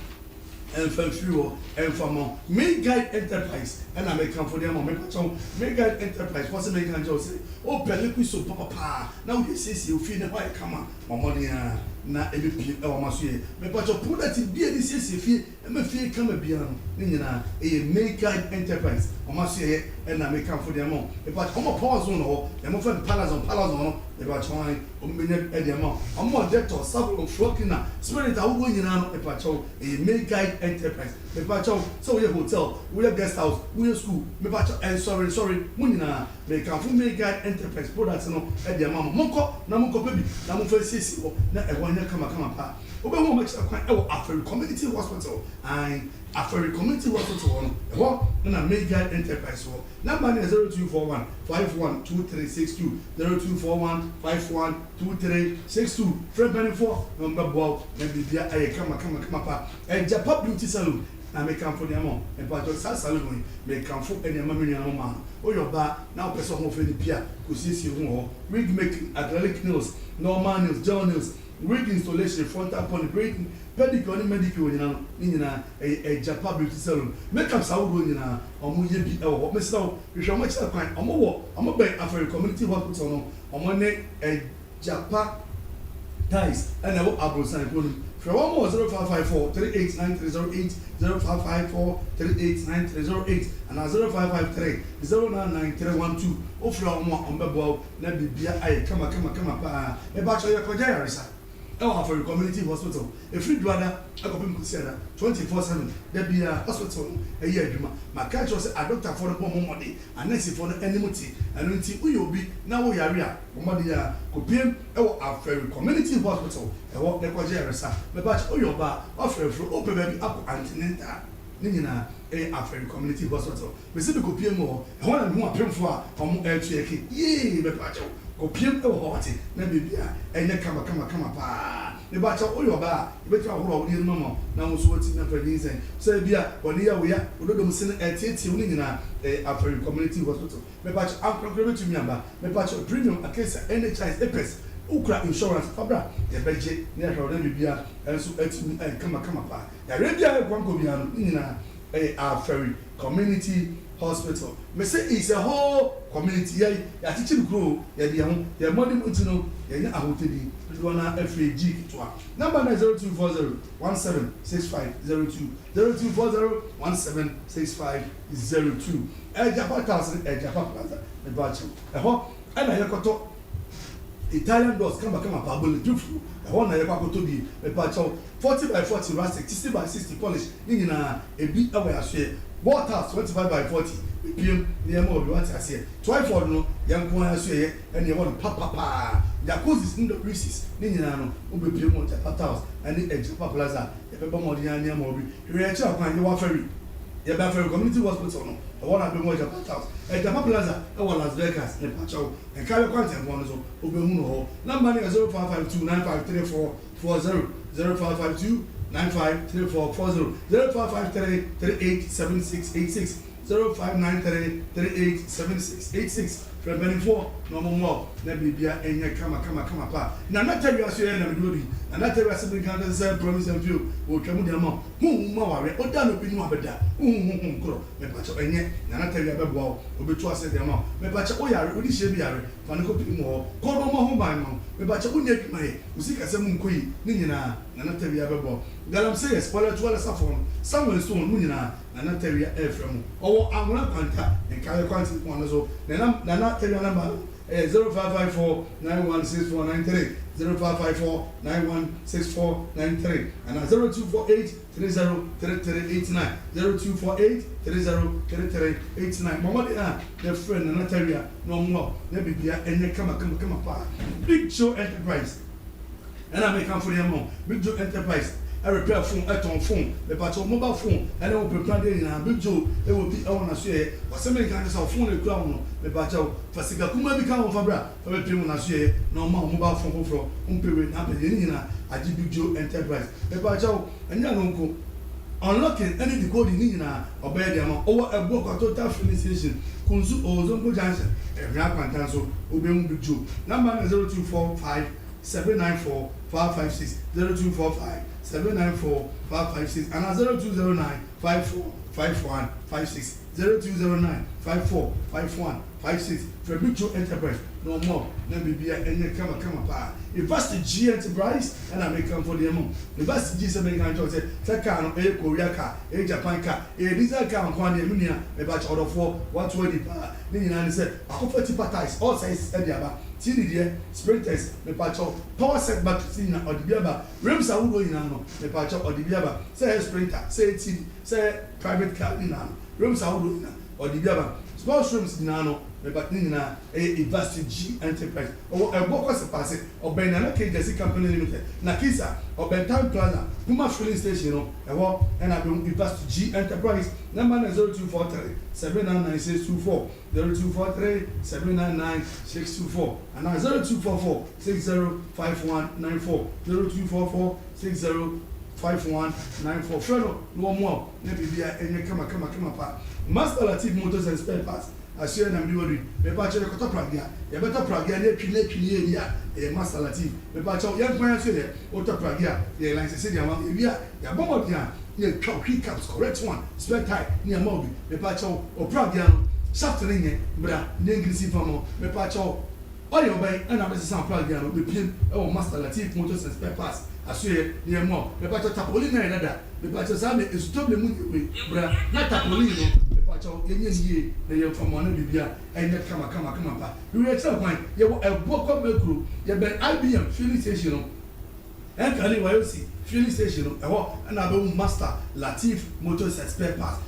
S2: Ɛmfa mfiri hɔ ɛmfa mma wo. Me Guide Enterprise ɛna mekamfo de ama wo. Mepakyɛ wo, Me Guide Enterprise foɔ se menka nkyerɛ wo sɛ wopɛ liquid soap papa paa na wode asiesie wo fie na ɛhɔ ayɛ kama a, bɔ mmɔden ara na ɛbɛpue ɛwɔ m'asoɛeɛ. Mepakyɛ wo, product biara a yɛde siesie fie ɛma fie yɛ kama biara no, ne nyinaa ɛyɛ Me Guide Enterprise wɔn asoɛeɛ ɛna mekamfo de ama wo. Mepakyɛ wo, wɔn wɔ Power Zone wɔ hɔ, deɛ mofrɛ no Palazon, Palazon no, mepakyɛ wo aane. Wɔn bɛnya de ama wo. Wɔn wɔ Dettol, Savlon, Floor Cleaner, Spirit ahodoɔ nyinaa no, mepakyɛw, ɛyɛ Mayguide Enterprise. Mepakyɛw, sɛ woyɛ hotel, woyɛ guest house, woyɛ school, mepakyɛw, ɛnsɔre nsɔre, mo nyinaa, Mekamfo Mayguide Enterprise products no de ama mo. Monkɔ na monkɔpɛ bi na momfa nsiesie hɔ na ɛhɔ nyɛ kamakama paa. Wobɛhu wɔn akyiri kwan wɔ Afari Community Hospital. Ae, Afari Community Hospital hɔ no, ɛhɔ na Mayguide Enterprise wɔ. Number no yɛ 0241 51 2362, 0241 51 2362. Frɛ mpanimfoɔ na wɔbɛboa wo na biribiara ayɛ kamakamakama paa. Agyapa Beauty Salon na mekamfo de ama wo. Mepakyɛw, saa salon yi, mekamfo de ama me nuanom mmaa no. Woyɛ ɔbaa na wopɛ sɛ ɔhoɔfɛ no pue a, kosiesie wo ho wɔ hɔ. Wig making, acrylic nails, normal nails, gel nails, wig installation, frontal pony, braiding, pedicure ne medicure nyinaa no, ne nyinaa ɛyɛ Agyapa Beauty Salon. Makeups ahodoɔ nyinaa, wɔyɛ bi wɔ hɔ. Mesrɛ wo, hwehwɛ wɔn akyiri kwan. Wɔwɔ, wɔbɛn Afari Community Hospital no, wɔne Agyapa Tiles na ɛwɔ aborosan koro no mu. Frɛ wɔn wɔ 0554 389308, 0554 389308 anaa 0553 099312. Wofrɛ wɔn a, wɔbɛboa wo na biribiara ayɛ kamakamakama paa. Mepakyɛw yɛkɔgye ayaresa wɔ Afɔre Community Hospital. Ɛfiri Dwoada kɔpem Kwasiada, 24/7, da biara hospital no yɛ adwuma. Maka akyerɛ wo sɛ adɔkotafoɔ no bɔ wɔn mmɔden Anɛɛsefoɔ no anim te. Ɛno nti woyɛ obi na wo yare a, bɔ mmɔden ara kɔpiem wɔ Afɛri Community Hospital ɛhɔ na kɔgye ayaresa. Mepakyɛ woyɛ ɔbaa, woafrɛ afuro, wopɛ baabi akɔ antenatal a, ne nyinaa ɛyɛ Afɛri Community Hospital. Mese mekɔpiem wɔ hɔ, ɛhɔ na mehu apemfoɔ a wɔn ɛreto yɛ ke. Yee! Mepakyɛw kɔpiem wɔ hɔ wate, na biribiara ɛnyɛ kama kama kama paa. Mepakyɛw woyɛ ɔbaa a, yɛbɛtumi ahoro awodeɛ no mu ama wo na wo nso woatumi afa nyinsɛn. Sɛ ebia w'ani yɛ wo ya, wo dodom sene ɛreteetee wo no nyinaa, ɛyɛ Afari Community Hospital. Mepakyɛw ankorankoro bɛtumi aba. Mepakyɛw Premium, Acacia, NHIS, APES, wokura insurance a, fa bra, yɛbɛgye na yɛahwɛ wo na biribiara nso atumi ayɛ kamakama paa. Yareɛ biara a ɛkɔ ankɔ biara no, ne nyinaa ɛyɛ Afari Community Hospital. Mese it's a whole community, yɛn yɛakyekyere kuro o, yɛde yɛn ho, yɛn mmɔdemmɔ nti no, yɛanya ahotadi dodoɔ no ara afiri G ketewa. Number no yɛ 0240 17 6502, 0240 17 6502. Agyapa Tiles ne Agyapa Plaza, mepakyɛw, ɛhɔ na yɛkɔtɔ Italian doors kamakama paa, bulletproof no, ɛhɔ na yɛkɔ akɔtɔ bi, mepakyɛw, 40 by 40 rustic, 60 by 60 polish, ne nyinaa ebi wɔ yɛn asoɛ. Wall tiles 25 by 40, bepiem na yɛma obi, wate aseɛ. Twyford no, yɛn nko ara asoɛeɛ na yɛwɔ no papapaa. Jacuzzis ne WCs ne nyinaa no, wobepiem wɔ Agyapa Tiles ne Agyapa Plaza a, yɛbɛbɔ mmɔden ara ne ama obi. Hwehwɛ yɛn akyiri akwan, yɛwɔ Afari. Yɛbɛn Afari Community Hospital no, ɛhɔ na wobɛhu Agyapa Tiles. Agyapa Plaza wɔ Las Vegas, mepakyɛw, Nkaeɛ kwantempɔn no so, wobɛhu no hɔ. Number no yɛ 0552 9534 40 0552 9534 40 0553 387686 0593 387686 Frɛ mpanimfoɔ na wɔn mmoa wo na biribia nyɛ kama kama kama paa. Nana Tawia so yɛ na mede odi. Nana Tawia se menka nkyerɛ sɛ promise and fail wɔtwa mu de ama wo. Honhom mu awareɛ woda no bi no abɛda wohu honhom korɔ mepakyɛw ɛnyɛ Nana Tawia bɛboa wo ɔbɛtu ase de ama wo mepakyɛw woyare wode hyia bi yare fa no kɔ pii mu wɔ hɔ kɔ na ɔmmɔ ho ban ma wo mepakyɛw wonni adwuma yɛ wo sikasɛm nkɔ yie ne nyinaa Nana Tawia bɛboa wo Galamseyers Pɔlɛtualɛsafoɔ no Samuel Stone mo nyinaa Nana Tawia ɛrefrɛ mo ɔwɔ Anwona Kwanta Nkaeɛ Kwantempɔn no so Nana Nana Tawia number no ɛyɛ 0554 916493 0554 916493 anaa 0248 303389 0248 303389 Bɔ mmɔden a na frɛ Nana Tawia na ɔmmoa wo na biribiara nyɛ kama kama kama paa. Big Joe Enterprise ɛna mekamfo de ama wo. Big Joe Enterprise repair phone, ɛtɔn phone, mepakyɛw mobile phone ɛne wo pempem adeɛ nyinaa. Big Joe ɛwɔ bi ɛwɔ n'asoɛeɛ. Ɔsɛ menka nkyerɛ sɛ wo phone a ɛkura wo no, mepakyɛw fa sika kumaa bi ka ho fa bra fa bɛpem wo n'asoɛeɛ na ɔmma wo mobile phone foforɔ. Wompɛ wei na apɛ deɛ ne nyinaa agye Big Joe Enterprise. Mepakyɛw ɛnyɛ ɛno nko, unlocking ɛne decoding ne nyinaa ɔbɛyɛ de ama wo. Ɔwɔ Abuakwa Total Filling Station, Kunsu Owozonko Junction, Ɛhwea Kwantan so wobɛhu Big Joe. Number no yɛ 0245 794 556, 0245 794 556 anaa 0209 54 51 56, 0209 54 51 56. Frɛ Big Joe Enterprise na ɔmmoa wo na biribiara nyɛ kama kama paa. University G Enterprise ɛna mekamfo de ama wo. University G sɛ menka nkyerɛ wo sɛ sɛ car no ɛyɛ Korea car, ɛyɛ Japan car, ɛyɛ diesel car nko ara deɛ me nua mepakyɛ ɔdɔfoɔ woato adi paa. Ne nyinaa ne sɛ wakɔfa tipa tyres all sizes de aba, TV deɛ, sprinters, mepakyɛw, power set batteries ne nyinaa ɔde bi aba, rims ahodoɔ nyinaa no mepakyɛw ɔde bi aba, sɛ ɛyɛ sprinter, sɛ ɛyɛ TV, sɛ ɛyɛ private car ne nyinaa no rims ahodoɔ nyinaa ɔde bi aba, sports rims nyinaa no. Meba ne nyinaa ɛyɛ Evasti G Enterprise. Ɔwɔ Ɛbɔ Kwasipase, ɔbɛn Nana K Gyasi Company Limited, Nakisa, ɔbɛn Town Plaza, Puma Filling Station no, ɛhɔ na abɛhu Evasti G Enterprise. Number no yɛ 0243 799 624, 0243 799 624 anaa 0244 605194, 0244 605194. Frɛ no na ɔmmoa wo na biribiara nyɛ kama kama kama paa. Master Latif Motors and Spare Parts. Aseɛ na mede wadui. Mepakyɛw yɛkɔtɔ pragea yɛbɛtɔ pragea na yɛtwi na yɛtwi ne yɛni a ɛyɛ Master Latif mepakyɛw yɛn kwan nso yɛ wotɔ pragea a yɛ license de ama wo yɛwie a yɛabɔ mmɔden a na yɛtwa wo wheel caps correct one spare tyre ne yɛama wo bi mepakyɛw wo pragea no shaft no nyɛ bra na yɛngirisi mfa ma wo mepakyɛw Ɔyɛ ɔbɛn na abɛsesa apragea no bepiem wɔ Master Latif Motors and Spare Parts asoɛeɛ na yɛmmoa wo. Mepakyɛw tapolin no ayɛ dada mepakyɛw saa me nsutɔbile mu nyɛ wei bra na tapolin no mepakyɛw yɛnyɛ no yie na yɛmfa mmoa na biribia ɛnyɛ kama kama kama pa. Wiɛ kyerɛ kwan yɛwɔ Ɛboɔ Kwabena kuro yɛbɛn IBM filling station no. Ɛnkane Wayosi filling station no, ɛhɔ na wobɛhu Master Latif Motors and Spare Parts.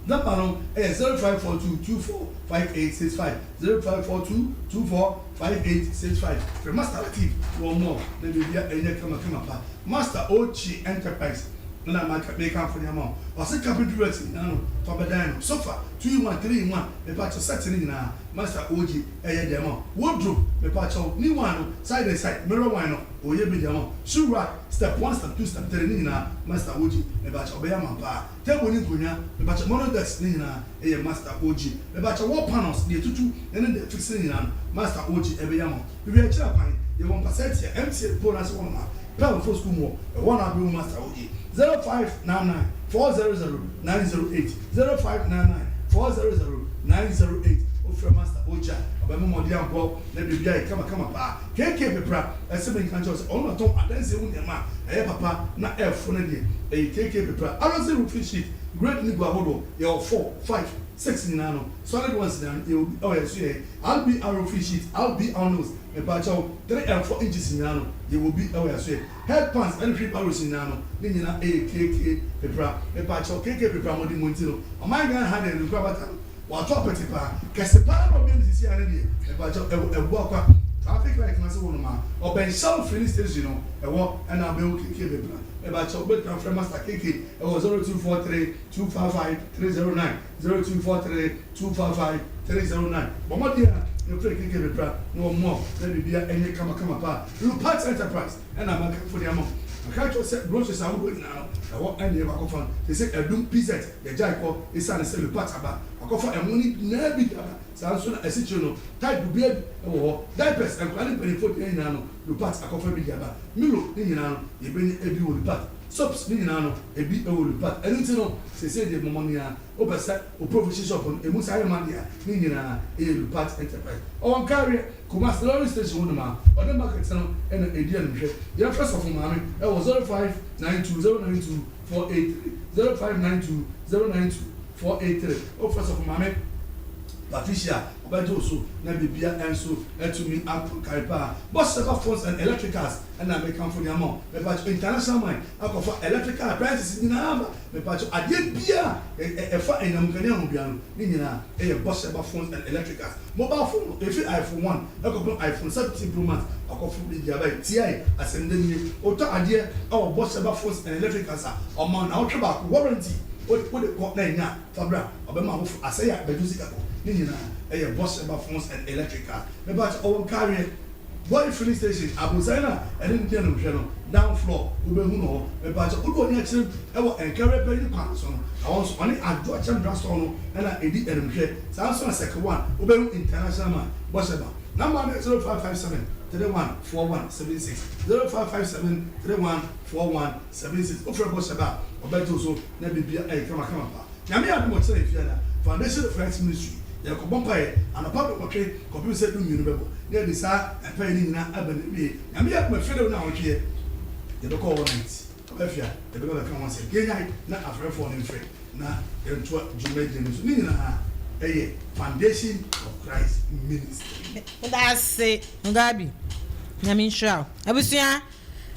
S2: Number no yɛ 0542 24 5865, 0542 24 5865. Frɛ Master Latif na ɔmmoa wo na biribiara ɛnyɛ kamakama pa. Master Ochi Enterprise na maka mekamfo de ama wo. Ɔse carpentry works nyinaa no fa bɛdan no. Sofa, 2 in 1, 3 in 1, mepakyɛw set no nyinaa Master Ochi ɛyɛ de ama wo. Wardrobe, mepakyɛw new one no side and side, mirror one no. Ɔyɛ bi de ama wo. Shoe rack, step one, step two, step three ne nyinaa Master OG mepakyɛ ɔbɛyɛ ama wo paa. Table ne nkonwa mepakyɛ mono desk ne nyinaa ɛyɛ Master OG mepakyɛ wall panels deɛ ɛtutu ɛne deɛ ɛfixe ne nyinaa no Master OG ɛbɛyɛ ama wo. Baabi a ɛkyerɛ kwan yɛwɔ mpasatia MTN pole no ase hɔ nom a Pearl fo school mu hɔ ɛhɔ na wobɛhu Master OG. 0599 400 908 0599 400 908 Wofrɛ Master OG a ɔbɛma mmɔden abɔ wo na biribi ayɛ kama kama paa. KK Pepra ɛsɛ menka nkyerɛ wo sɛ ɔno na ɔtɔn adansie ho nneɛma a ɛyɛ papa na ɛfo no deɛ ɛyɛ KK Pepra Aronsi roofing sheet grade no gu ahodoɔ yɛwɔ four, five, six nyinaa no solid ones nyinaa no yɛwɔ bi ɛwɔ yɛn so yɛn RBR roofing sheet RBR nails mepaakyɛw three and four inches nyinaa no yɛwɔ bi ɛwɔ yɛn so yɛ head pans ɛne wheel barrows nyinaa no ne nyinaa ɛyɛ KK Pepra mepaakyɛw KK Pepra mode mo nti no ɔman Ghana ha deɛ nkorabata no Watɔ apete paa. Kɛse paa na ɔbea no sisi ara deɛ mepakyɛw ɛwɔ Abuakwa traffic light no ase hɔ nom a ɔbɛn Shell filling station no ɛhɔ ɛna abɛhu KK bɛpra mepakyɛw wobɛtumi afrɛ Master KK ɛwɔ 0243 255 309 0243 255 309 bɔ mmɔden a na frɛ KK bɛpra na wɔmmoa wo na biribia ɛnyɛ kama kama paa Lupat Enterprise ɛna makamfo de ama wo maka akyerɛ wo sɛ groceries ahodoɔ nyinaa no ɛhɔ ɛna yɛkɔ akɔfa no seesei Adum PZ Yɛgyae kɔ esiane sɛ Lupat aba akɔfa ɛmo no nyinaa bi de aba. Saa ara nso na asikyire no, type biara bi wɔ hɔ. Diapers, nkwadaa ne mpanyimfo deɛ nyinaa no, Lupat akɔfa bi de aba. Milo ne nyinaa no, yɛbɛnya ebi wɔ Lupat. Soaps ne nyinaa no, ebi wɔ Lupat. Ɛno nti no, seesei deɛ mmɔmmɔ nea wopɛ sɛ wo provision shop no, emu saa yɛ ma deɛ a, ne nyinaa yɛ Lupat Enterprise. Ɔwɔ Nkareɛ, Kumasi lorry station hɔ nom a, ɔne market no na ɛdi animhwɛ. Yɛmfrɛ Sɔfo Maame wɔ 0592 092 483 0592 092 483 Wofrɛ Sɔfo Maame Patricia a, ɔbɛgye wo so na biribia nso atumi akɔ kare paa. Bɔsɛba Phones and Electricals na mekamfo de ama wo. Mepakyɛw, International Man akɔfa electrical appliances nyinaa aba. Mepakyɛw, adeɛ biara a ɛfa anyinam nkanea ho biara no, ne nyinaa yɛ Bɔsɛba Phones and Electricals. Mobile phone no, efi iPhone one kɔpem iPhone 17 Pro Max, akɔfo de gye aba yi. Tiae, asɛm dɛ nie, wotɔ adeɛ wɔ Bɔhyɛba Phones and Electricals a, ɔma wo naawɔtwe baako warranty, wode kɔ na ɛnyɛ a, fa bra, ɔbɛma wo foforo, asɛe a, bɛgye wo sika kɔ. Ne nyinaa ɛyɛ Bɔhyɛba Phones and Electricals. Mepakyɛ, ɔwɔ Nkareɛ. Boy filling station aborosan no a ɛne no gyina no hwɛ no down floor wobɛhu no hɔ mepakyɛ wode w'ani akyerɛ mu wɔ Nkareɛ panyin kwan so no ɛhɔ nso ɔne Adwoa Kyɛm drugstore no na ɛdi animhwɛ saa nso na circle one wobɛhu international man bɔhyɛ ba number no yɛ 0557 31 41 76 0557 31 41 76 wofrɛ bɔhyɛ ba a ɔbɛgye wo so na biribia ayɛ kama kama paa. Nyame adom ɔkyena Efiada, Foundation of Christ Ministry, yɛrekɔbɔ mpaeɛ anɔpa nnɔnwɔtwe kɔpem sɛ dummienu bɛbɔ na yɛde saa mpaeɛ no nyinaa aba n'awieɛ. Nyame yɛ adom a Efiada nnawɔtweɛ yɛbɛkɔ all night aba afie a yɛbɛba abɛka ho asɛm. Yɛnyae na afrɛfoɔ no mfrɛ na yɛntoa dwumadie no so. Ne nyinaa ɛyɛ Foundation of Christ Ministry.
S1: Meda ase Mugabe. Nyame nhyira wo. Abusua.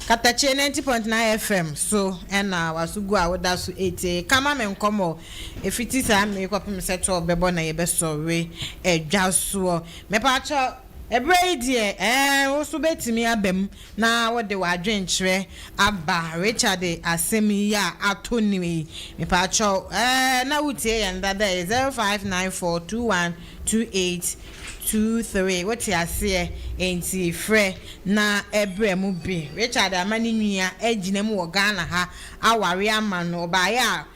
S1: Katakyie 90.9 FM so na w'aso gu a woda so retie. Ka ma me nkɔmmɔ. Ɛfiti saa mmerɛ yi kɔpem sɛ 12 bɛbɔ na yɛbɛsɔre adwa soɔ. Mepaakyɛw, ɛberɛ yi deɛ ɛɛ wo nso wobɛtumi aba mu na wode w'adwenkyerɛ aba Richard asɛm yi a atɔ nim yi. Mepaakyɛw, ɛɛ na wotie yɛn dada ɛyɛ 0594 21 28 23 wote aseɛ enti frɛ na brɛ mu bi. Richard ama ne nua agyina mu wɔ Ghana ha aware ama no ɔbaeɛ a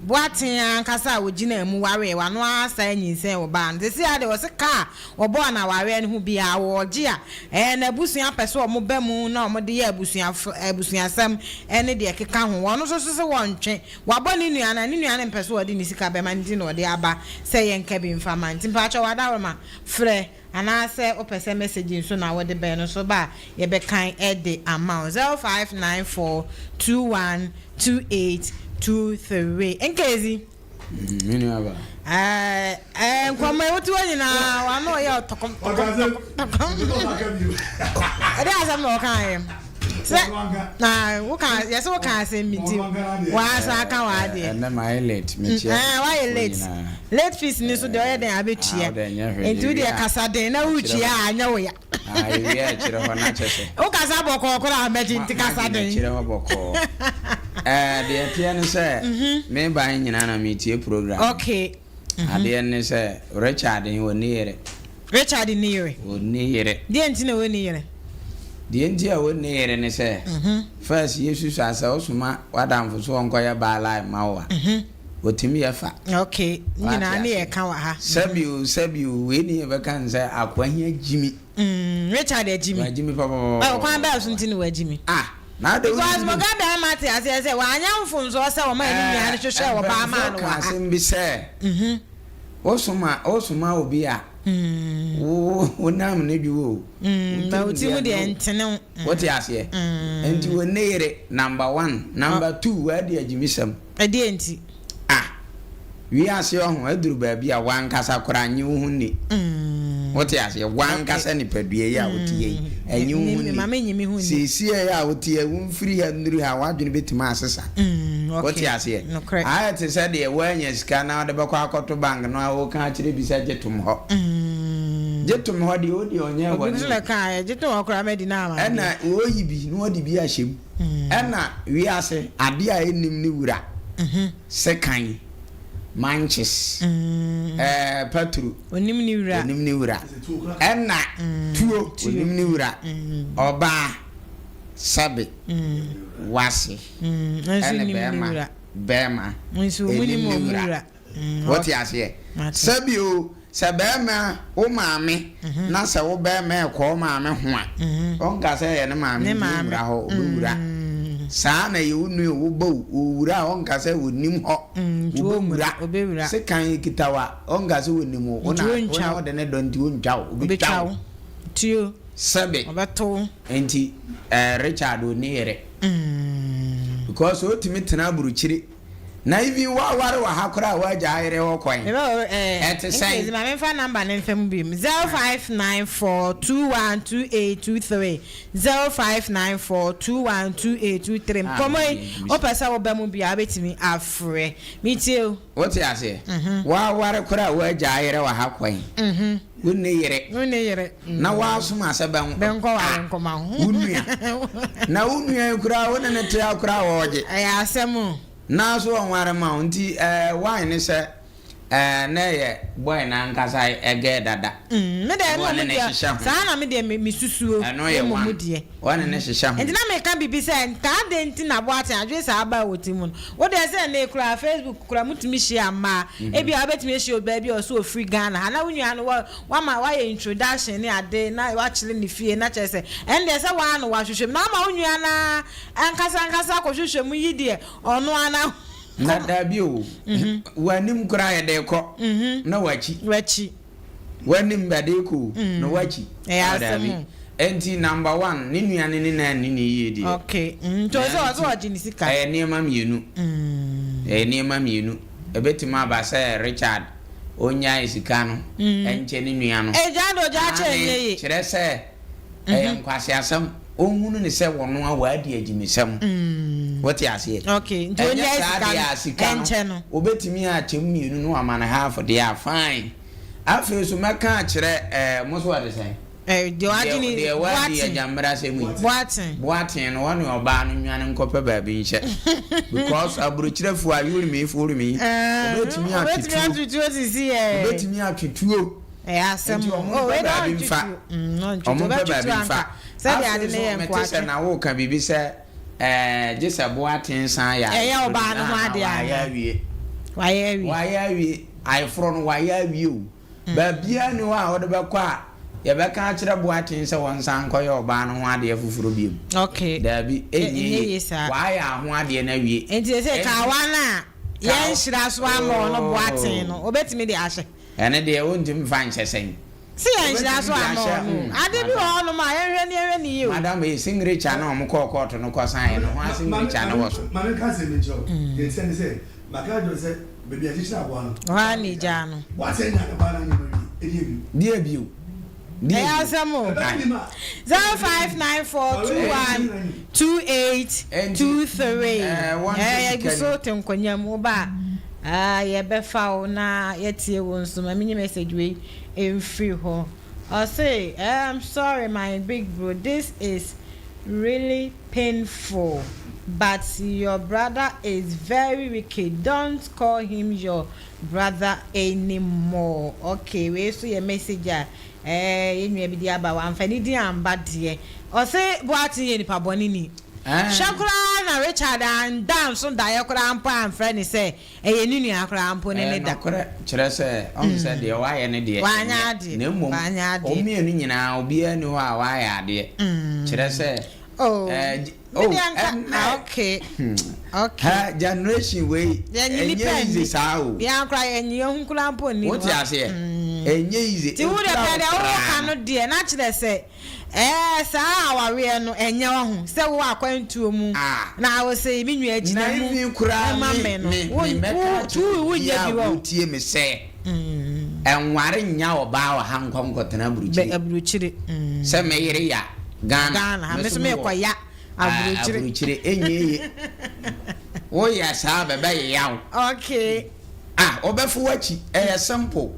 S1: Boateng ankasa a ɔgyinaa mu waree wano ara san nyinsɛn ɔbaa no seesei ara deɛ ɔse ka a ɔbɔɔ no awareɛ no ho biara ɔregye a ɛɛ n'abusua pɛ sɛ wɔn ba mu na wɔde yɛ abusua abusuasɛm ne deɛ ɛkeka ho ɔno nso so se wɔntwe Wabɔ ne nua no a, ne nua no mpɛ sɛ ɔde ne sika bɛma no nti na ɔde aba sɛ yɛnka bi mfa ma nti mpakyɛw w'adaworoma frɛ anaasɛ wopɛ sɛ message nso na wode bɛn no so ba a yɛbɛkan de ama wo 0594 21 28 23 Nkezi.
S3: Me nua ba.
S1: Ɛɛ ɛɛ nkɔmɔ yi wote hɔ nyinaa w'ano yɛ ɔtɔkɔm tɔkɔm tɔkɔm. Ɛde asɛm na ɔka yɛ. Sɛ na woka yɛsɛ woka asɛm bi nti w'asa aka w'adeɛ.
S3: Ɛnɛ ma yɛ late mekyia.
S1: Ɛɛ wayɛ late late fees ni so deɛ ɔyɛ den abɛtua nti wo deɛ kasa den na wotua a anyɛ wo ya.
S3: Ewia akyerɛ hɔ na kyɛ sɛ.
S1: Wo kasa bɔkɔɔ koraa mɛgye nti kasa den.
S3: Akyerɛ hɔ bɔkɔɔ. Ɛɛ deɛ ɛteɛ ne sɛ me ba nyinaa na metie program.
S1: Okay.
S3: Adeɛ ne sɛ Richard ɔnni yere.
S1: Richard nni yere.
S3: Ɔnni yere.
S1: Deɛ nti na ɔnni yere?
S3: Deɛ nti a ɔnni yere ne sɛ, first yɛsusua sɛ wosoma w'adamfo so ɔnkɔyɛ baa line ma wo a, ɔtumi yɛ fa.
S1: Okay, ne nyinaa ne yɛka wɔ ha.
S3: Sɛbi o, sɛbi o, wei ne yɛbɛka ne sɛ akoa hia gyimi.
S1: Richard agyimi.
S3: Wagyimi papapapa.
S1: Ɔkwan bɛn so nti na wagyimi?
S3: Ah, na adɛn
S1: Because Mugabe ama ate aseɛ sɛ wanyɛ mfomsoɔ sɛ ɔmaa ne nua no hwehwɛɛ ɔbaa maa no wɔ ha.
S3: Mpanyinfoɔ ka asɛm bi sɛ, wosoma wosoma obi a, wo wonam ne dwo o.
S1: Na wo ti mu deɛ ntene wo.
S3: Wote aseɛ? Nti wo ne yere number one, number two wadi agyimisɛm.
S1: Ɛdeɛ nti?
S3: Ah, wiase ɔho aduru baabi a wankasa koraa nye wo ho nni. Wote aseɛ? Wankasa nipadua yi a wote yi, ɛnye wo ho nni. Seesie yi a wote yi, womfiri ha nnuru ha, w'adwene bɛtumi asesa. Wote aseɛ? Ayɛ te sɛ deɛ woanya sika na wode bɛkɔ akɔto bank no a woka akyerɛ bi sɛ gye tom hɔ. Gye tom hɔ deɛ ɔdi ɔnyɛ bɔne. Ɛna wɔyi bi na wɔde bi ahyɛ mu. Ɛna wiase adeɛ a ɛnnim ne wura, sekan, manches, ɛɛ paturu,
S1: onim ne wura,
S3: onim ne wura, ɛna tuo, onim ne wura, ɔbaa, sɛbe, wase, ɛne bɛɛma, bɛɛma, ɛnim ne wura. Wote aseɛ? Sɛbi o, sɛ bɛrima, wo maame, na sɛ wo bɛrima rekɔ wo maame ho a, ɔnka sɛ ɛyɛ ne maame nti ɔnwura hɔ, ɔbɛwura. Saa na ɛyɛ wo nua o, wo ba o, ɔwura a, ɔnka sɛ ɔnnim hɔ, ɔbɛwura. Sekan kita wo a, ɔnka sɛ ɔnim wo, wo na wo na wode ne dɔ nti ɔntwa wo, ɔbɛtwa wo. Sɛbe. Nti eh, Richard ɔnni yere. Because ɔtumi tena aburukyiri. Na even woaware wɔ ha koraa a woagya ayere hɔ kwan. Ɛte sɛn?
S1: Nkeezi ma memfa number no mfa mu biom 0594212823 0594212823 Nkɔmmɔ yi wopɛ sɛ woba mu bi a wobɛtumi afrɛ. Metie o.
S3: Wote aseɛ? Woaware koraa a woagya ayere wɔ ha kwan. Wonni yere.
S1: Wonni yere.
S3: Na woasoma sɛ bɛn
S1: bɛnkɔware nkɔma
S3: wo. Wo nua. Na wo nua yi koraa wo ne no te a koraa ɔɔgye.
S1: Ɛyɛ asɛm o.
S3: Naa so ɔnware ma wo nti ɛɛ why ne sɛ ɛɛ na ɛyɛ boy no ankasa ɛgɛɛ dada.
S1: Mm, me deɛ ɛno mu deɛ saa na me deɛ me me susuo.
S3: Ɛno yɛ one.
S1: Deɛ.
S3: Wɔne ne hyehyɛ ho.
S1: Nti na meka biribi sɛ nka adɛn nti na Boateng adwene saa baa wɔ ti mu no. Wo deɛ sɛ ɛnnɛ yi koraa Facebook koraa motumi hyia mmaa. Ebia wobɛtumi ahyia obaa bi a ɔsɛ ɔfiri Ghana ha na wo nua no wa wama wayɛ introduction ne ade na wakyerɛ ne fie na kyerɛ sɛ ɛndeɛ sɛ waa no wahwehwɛ mu na ama wo nua no ara ankasa ankasa akɔhwehwɛ mu yi deɛ ɔno ara na
S3: Na daabi o, w'anim koraa yɛde rekɔ na w'akyi.
S1: W'akyi.
S3: W'anim bɛde kɔ o, na w'akyi.
S1: Ɛyɛ asɛm o.
S3: Enti number one, ne nua no ne no anni no yie deɛ.
S1: Okay, nti ɔsɛ ɔsɛ ɔgye ne sika.
S3: Ɛyɛ nneɛma mmienu. Ɛyɛ nneɛma mmienu. Ɛbɛtumi aba sɛ Richard ɔnyae sika no nkyɛ ne nua no.
S1: Egya de ɔgya akyɛ ɛnyɛ yie.
S3: Kyerɛ sɛ ɛyɛ nkwaseasɛm. Ɔnhunu no sɛ wɔno a wadi agyimisɛm. Wote aseɛ?
S1: Okay, nti
S3: Ɛnyɛ
S1: ɔnyae
S3: saa
S1: sika
S3: deɛ
S1: no
S3: a, sika no,
S1: ɛnkyɛ no.
S3: ɔbɛtumi akyɛ mu mmienu na wama no half deɛ a, fine. Afei nso mɛka akyerɛ ɛɛ, mo nso wɔde sɛn?
S1: Eh, deɛ wagye
S3: Deɛ
S1: ne
S3: deɛ wadi
S1: Boateng.
S3: agyammerasɛm yi.
S1: Boateng.
S3: Boateng no, ɔne ɔbaa no nnwane nkɔpɛ baabi nhyɛ. Because aburokyerɛfoɔ a, yorimi forimi,
S1: Eh,
S3: ɔbɛtumi atwe
S1: ɔbɛtumi
S3: tuo.
S1: atwe tuo sisi ɛ.
S3: Ɔbɛtumi atwe tuo.
S1: Ɛyɛ asɛm
S3: Nti
S1: o.
S3: ɔmo
S1: Oh,
S3: mpɛ
S1: wei deɛ
S3: baabi
S1: ɔntwe
S3: mfa.
S1: tuo. Ɔntwe tuo.
S3: Ɔmo mpɛ
S1: Ɔbɛtwe
S3: baabi
S1: tuo
S3: mfa.
S1: anka. Sɛdeɛ
S3: Afei
S1: ade no
S3: nso
S1: yɛ
S3: mete sɛ
S1: nkoatwe.
S3: na woka biribi sɛ ɛɛ gye sɛ Boateng san yɛ
S1: Ɛyɛ
S3: ayeforɔ
S1: ɔbaa
S3: no
S1: no ho
S3: na
S1: adeɛ
S3: wayɛ
S1: anaa?
S3: awie.
S1: Wayɛ awie.
S3: Wayɛ awie. Ayeforɔ no wayɛ awie o. Baabiara nni hɔ a wode bɛkɔ a yɛbɛka akyerɛ Boateng sɛ ɔnsan nkɔyɛ ɔbaa no ho adeɛ foforɔ bio.
S1: Okay.
S3: Daabi, ɛnyɛ
S1: Ɛnyɛ
S3: yie.
S1: yie saa.
S3: Wayɛ ho adeɛ no awie.
S1: Nti sɛ
S3: Ɛnti
S1: kawa no a
S3: kaw
S1: yɛnhyira so ama ɔno Boateng
S3: oh.
S1: no, obetumi de ahyɛ.
S3: Ɛno deɛ wontumi mfa nhyɛ sɛn?
S1: Sɛ yɛnhyira
S3: Wobɛtumi
S1: so
S3: de
S1: ama
S3: ahyɛ
S1: ɔno o. Ade bi wɔ
S3: madam.
S1: hɔnom a yɛnhwɛ ne yɛnhwɛ ne yie o.
S3: Madam eyi signature na ɔmo kɔɔ kɔɔto no kɔ sign no ho a signature no wɔ so.
S2: Ma menka asɛm bi nkyerɛ wo. Deɛ ɛteɛ ne sɛ, maka akyerɛ wo sɛ baabi a yɛkyekyere aboa no,
S1: Hɔ ara na egyaa no.
S2: Boateng nya ne ba no anyɛ no awie, ɛdeɛ bio?
S3: Deɛ bio? Deɛ
S1: Ɛyɛ
S3: bio?
S1: asɛm o.
S2: Ɛbɛyɛ nim a.
S1: 05942128
S3: Enti
S1: 23.
S3: ɛɛ wɔnhwɛ
S1: Ɛɛ
S3: sika
S1: yɛgu so
S3: nim.
S1: te nkonnwa mu woba a yɛbɛfa wo na yɛtie wo nso. Ma menyi message wei mfiri hɔ. Ɔse I'm sorry my big bro this is really painful but your brother is very wicked don't call him your brother anymore. Okay, wei nso yɛ message a ɛɛ yɛn nua bi de aba wamfa ne din amba deɛ. Ɔse Boateng yɛ nipa bɔne ni. Hwɛ koraa na Richard anda nso daeɛ koraa mpo amfrɛ ne sɛ ɛyɛ ne nua koraa mpo ne
S3: Ɛyɛ
S1: ne da.
S3: nokorɛ, kyerɛ sɛ, ɔhu sɛ deɛ wayɛ no deɛ,
S1: Wanyɛ
S3: ɛnyɛ,
S1: adeɛ,
S3: na mmom
S1: wanyɛ
S3: wɔn
S1: adeɛ.
S3: mmienu nyinaa obiara nni hɔ a wayɛ adeɛ, kyerɛ sɛ,
S1: Oh,
S3: ɛɛ, gye,
S1: me
S3: oh,
S1: deɛ anka,
S3: ɛnnɛ,
S1: ah, okay,
S3: hmm,
S1: okay.
S3: ha, generation wei,
S1: Yɛnye
S3: ɛnyɛ
S1: nipa
S3: easy
S1: nni.
S3: saa o.
S1: Yɛn koraa yɛnye yɛn ho koraa mpo nni
S3: Wote
S1: hɔ.
S3: aseɛ? Ɛnyɛ easy,
S1: Nti wo deɛ
S3: ɛkura
S1: pɛ
S3: wo
S1: deɛ woka
S3: koraa
S1: no
S3: no.
S1: deɛ na kyerɛ sɛ ɛɛ saa awareɛ no ɛnyɛ wɔ ho sɛ wo akwantuo mu
S3: Ah.
S1: na wo sɛ me nua gyina
S3: Na
S1: mu
S3: even koraa
S1: ɛma
S3: me
S1: me no
S3: me
S1: wo
S3: me mɛka
S1: wo
S3: akyerɛ
S1: tu wo nyɛ
S3: obiara
S1: bi
S3: a
S1: wɔ
S3: ɔretie me sɛ ɛnware nnya ɔbaa wɔ ha nkɔ nkɔtena
S1: bɛ
S3: aburukyire.
S1: aburukyire
S3: Sɛ me yere ya Ghana,
S1: Ghana ha
S3: me
S1: me
S3: so
S1: so
S3: mewɔ
S1: mekɔ ya aburukyire.
S3: Aburukyire ɛnyɛ yie. Woyɛ saa bɛbɛ yeya wo.
S1: Okay.
S3: Ah, ɔbɛfo w'akyi, ɛyɛ simple.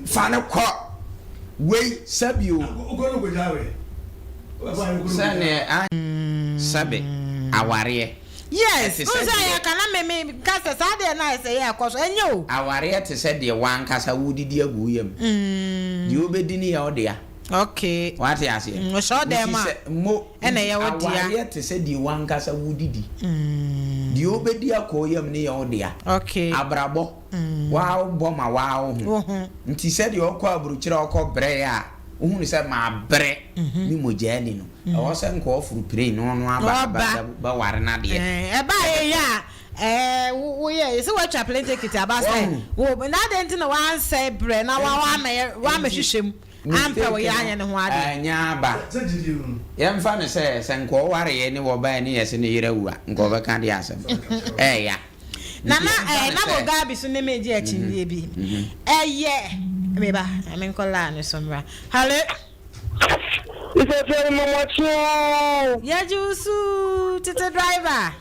S3: Fa no kɔ. Wei sɛbi o. Sɛneɛ a sɛbe awareɛ
S1: Yes,
S3: ɛte
S1: n
S3: sɛ
S1: sɛ
S3: deɛ.
S1: yɛka na me me ka sɛ saa deɛ na ayɛ sɛ yɛ ɛkɔ so ɛnyɛ o.
S3: Awareɛ te sɛ deɛ w'ankasa wodidi agu wo yam. Deɛ wobɛdi no yɛ wo dea.
S1: Okay.
S3: Wate aseɛ?
S1: Ɔhyɛ wo dan
S3: Nti
S1: mu a
S3: sɛ mo
S1: ɛna ɛyɛ wo dea.
S3: Awareɛ te sɛ deɛ w'ankasa wodidi. Deɛ wobɛdi akɔ wo yam no yɛ wo dea.
S1: Okay.
S3: Abrabɔ, waa wobɔ ma waa wo ho.
S1: Wo ho.
S3: Nti sɛdeɛ ɔkɔ aburokyire a ɔkɔ brɛeɛ a, wohunu sɛ mabrɛ me mogyaa ni no, ɛwɔ sɛ nka ɔforo plane na ɔno aba
S1: Ɔba.
S3: bɛware n'adeɛ.
S1: Ɛɛ, ɛbaeɛ yi a ɛɛ wo woyɛ sɛ woatwa plane ticket aba sɛ
S3: Wahu?
S1: wo na adɛn nti na wansɛe brɛ na wa wamɛyɛ
S3: Nti
S1: wamɛhwehwɛ mu ampɛ wo
S3: mistake
S1: yere
S3: no
S1: anyɛ ne ho adeɛ.
S3: anyɛ aba. Yɛmfa no sɛ, sɛ nka ɔwareeɛ ne wɔbaeɛ ne yɛse ne yere awu a, nka ɔbɛka deɛ asɛm. Ɛɛya. Nti
S1: Nana
S3: yɛmfa
S1: ɛɛ
S3: no
S1: na
S3: sɛ.
S1: Mugabe so ne me gye akyinnyeɛ bi. Ɛyɛ me ba, ma me nkɔ line no so mmra. Hallo.
S4: Isɛsɛ mo mɔkye oo.
S1: Yɛgye wo suu tete driver.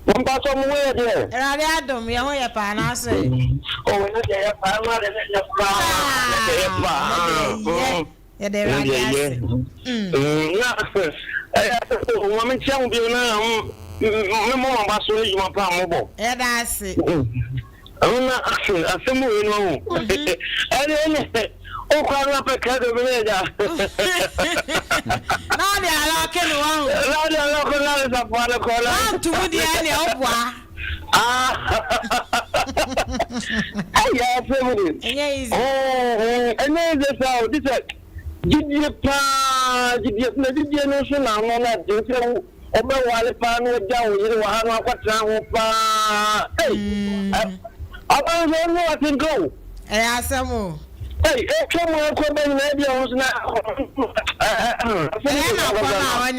S4: Mo mpatsɔ mo ho yɛ deɛ.
S1: Awurade adom yɛ ho yɛ paa nanso ɛ.
S4: Oh ɛno deɛ yɛ paa ɛno adeɛ yɛ paa ɛno deɛ yɛ paa.
S1: Ɛno deɛ yɛ yɛde
S4: Ɛno
S1: Awurade
S4: deɛ yɛ.
S1: ase.
S4: Na ɛyɛ ma me nkyia mo bio na me mmɔ mo aba so ne dwuma pa a mobɔ.
S1: Yɛda ase.
S4: Ɛno na asɛm wei no ahu. Ɛne ɛne okura no apɛ kra do bi ne ɛgya.
S1: Na ɔde alɔke no wahu.
S4: Na ɔde alɔke na ɔde safoa no kɔ na.
S1: Wanto mu deɛ ɛne ɔboa.
S4: Ɛyɛ asɛm ni.
S1: Ɛnyɛ easy.
S4: Ɛnyɛ easy saa o, gye sɛ gyidie paa gyidie na gyidie no nso na ano na ɛden sɛ wobɛwale paa na wagya wo yere wɔ ha na wakɔtena ho paa. Ei, ɔba nso ɔno wate nka o.
S1: Ɛyɛ asɛm o.
S4: Ei, ɛtwa mu akɔ ba nyinaa bi a ɔno nso na asɛm
S1: Ɛyɛ na kɔ no a.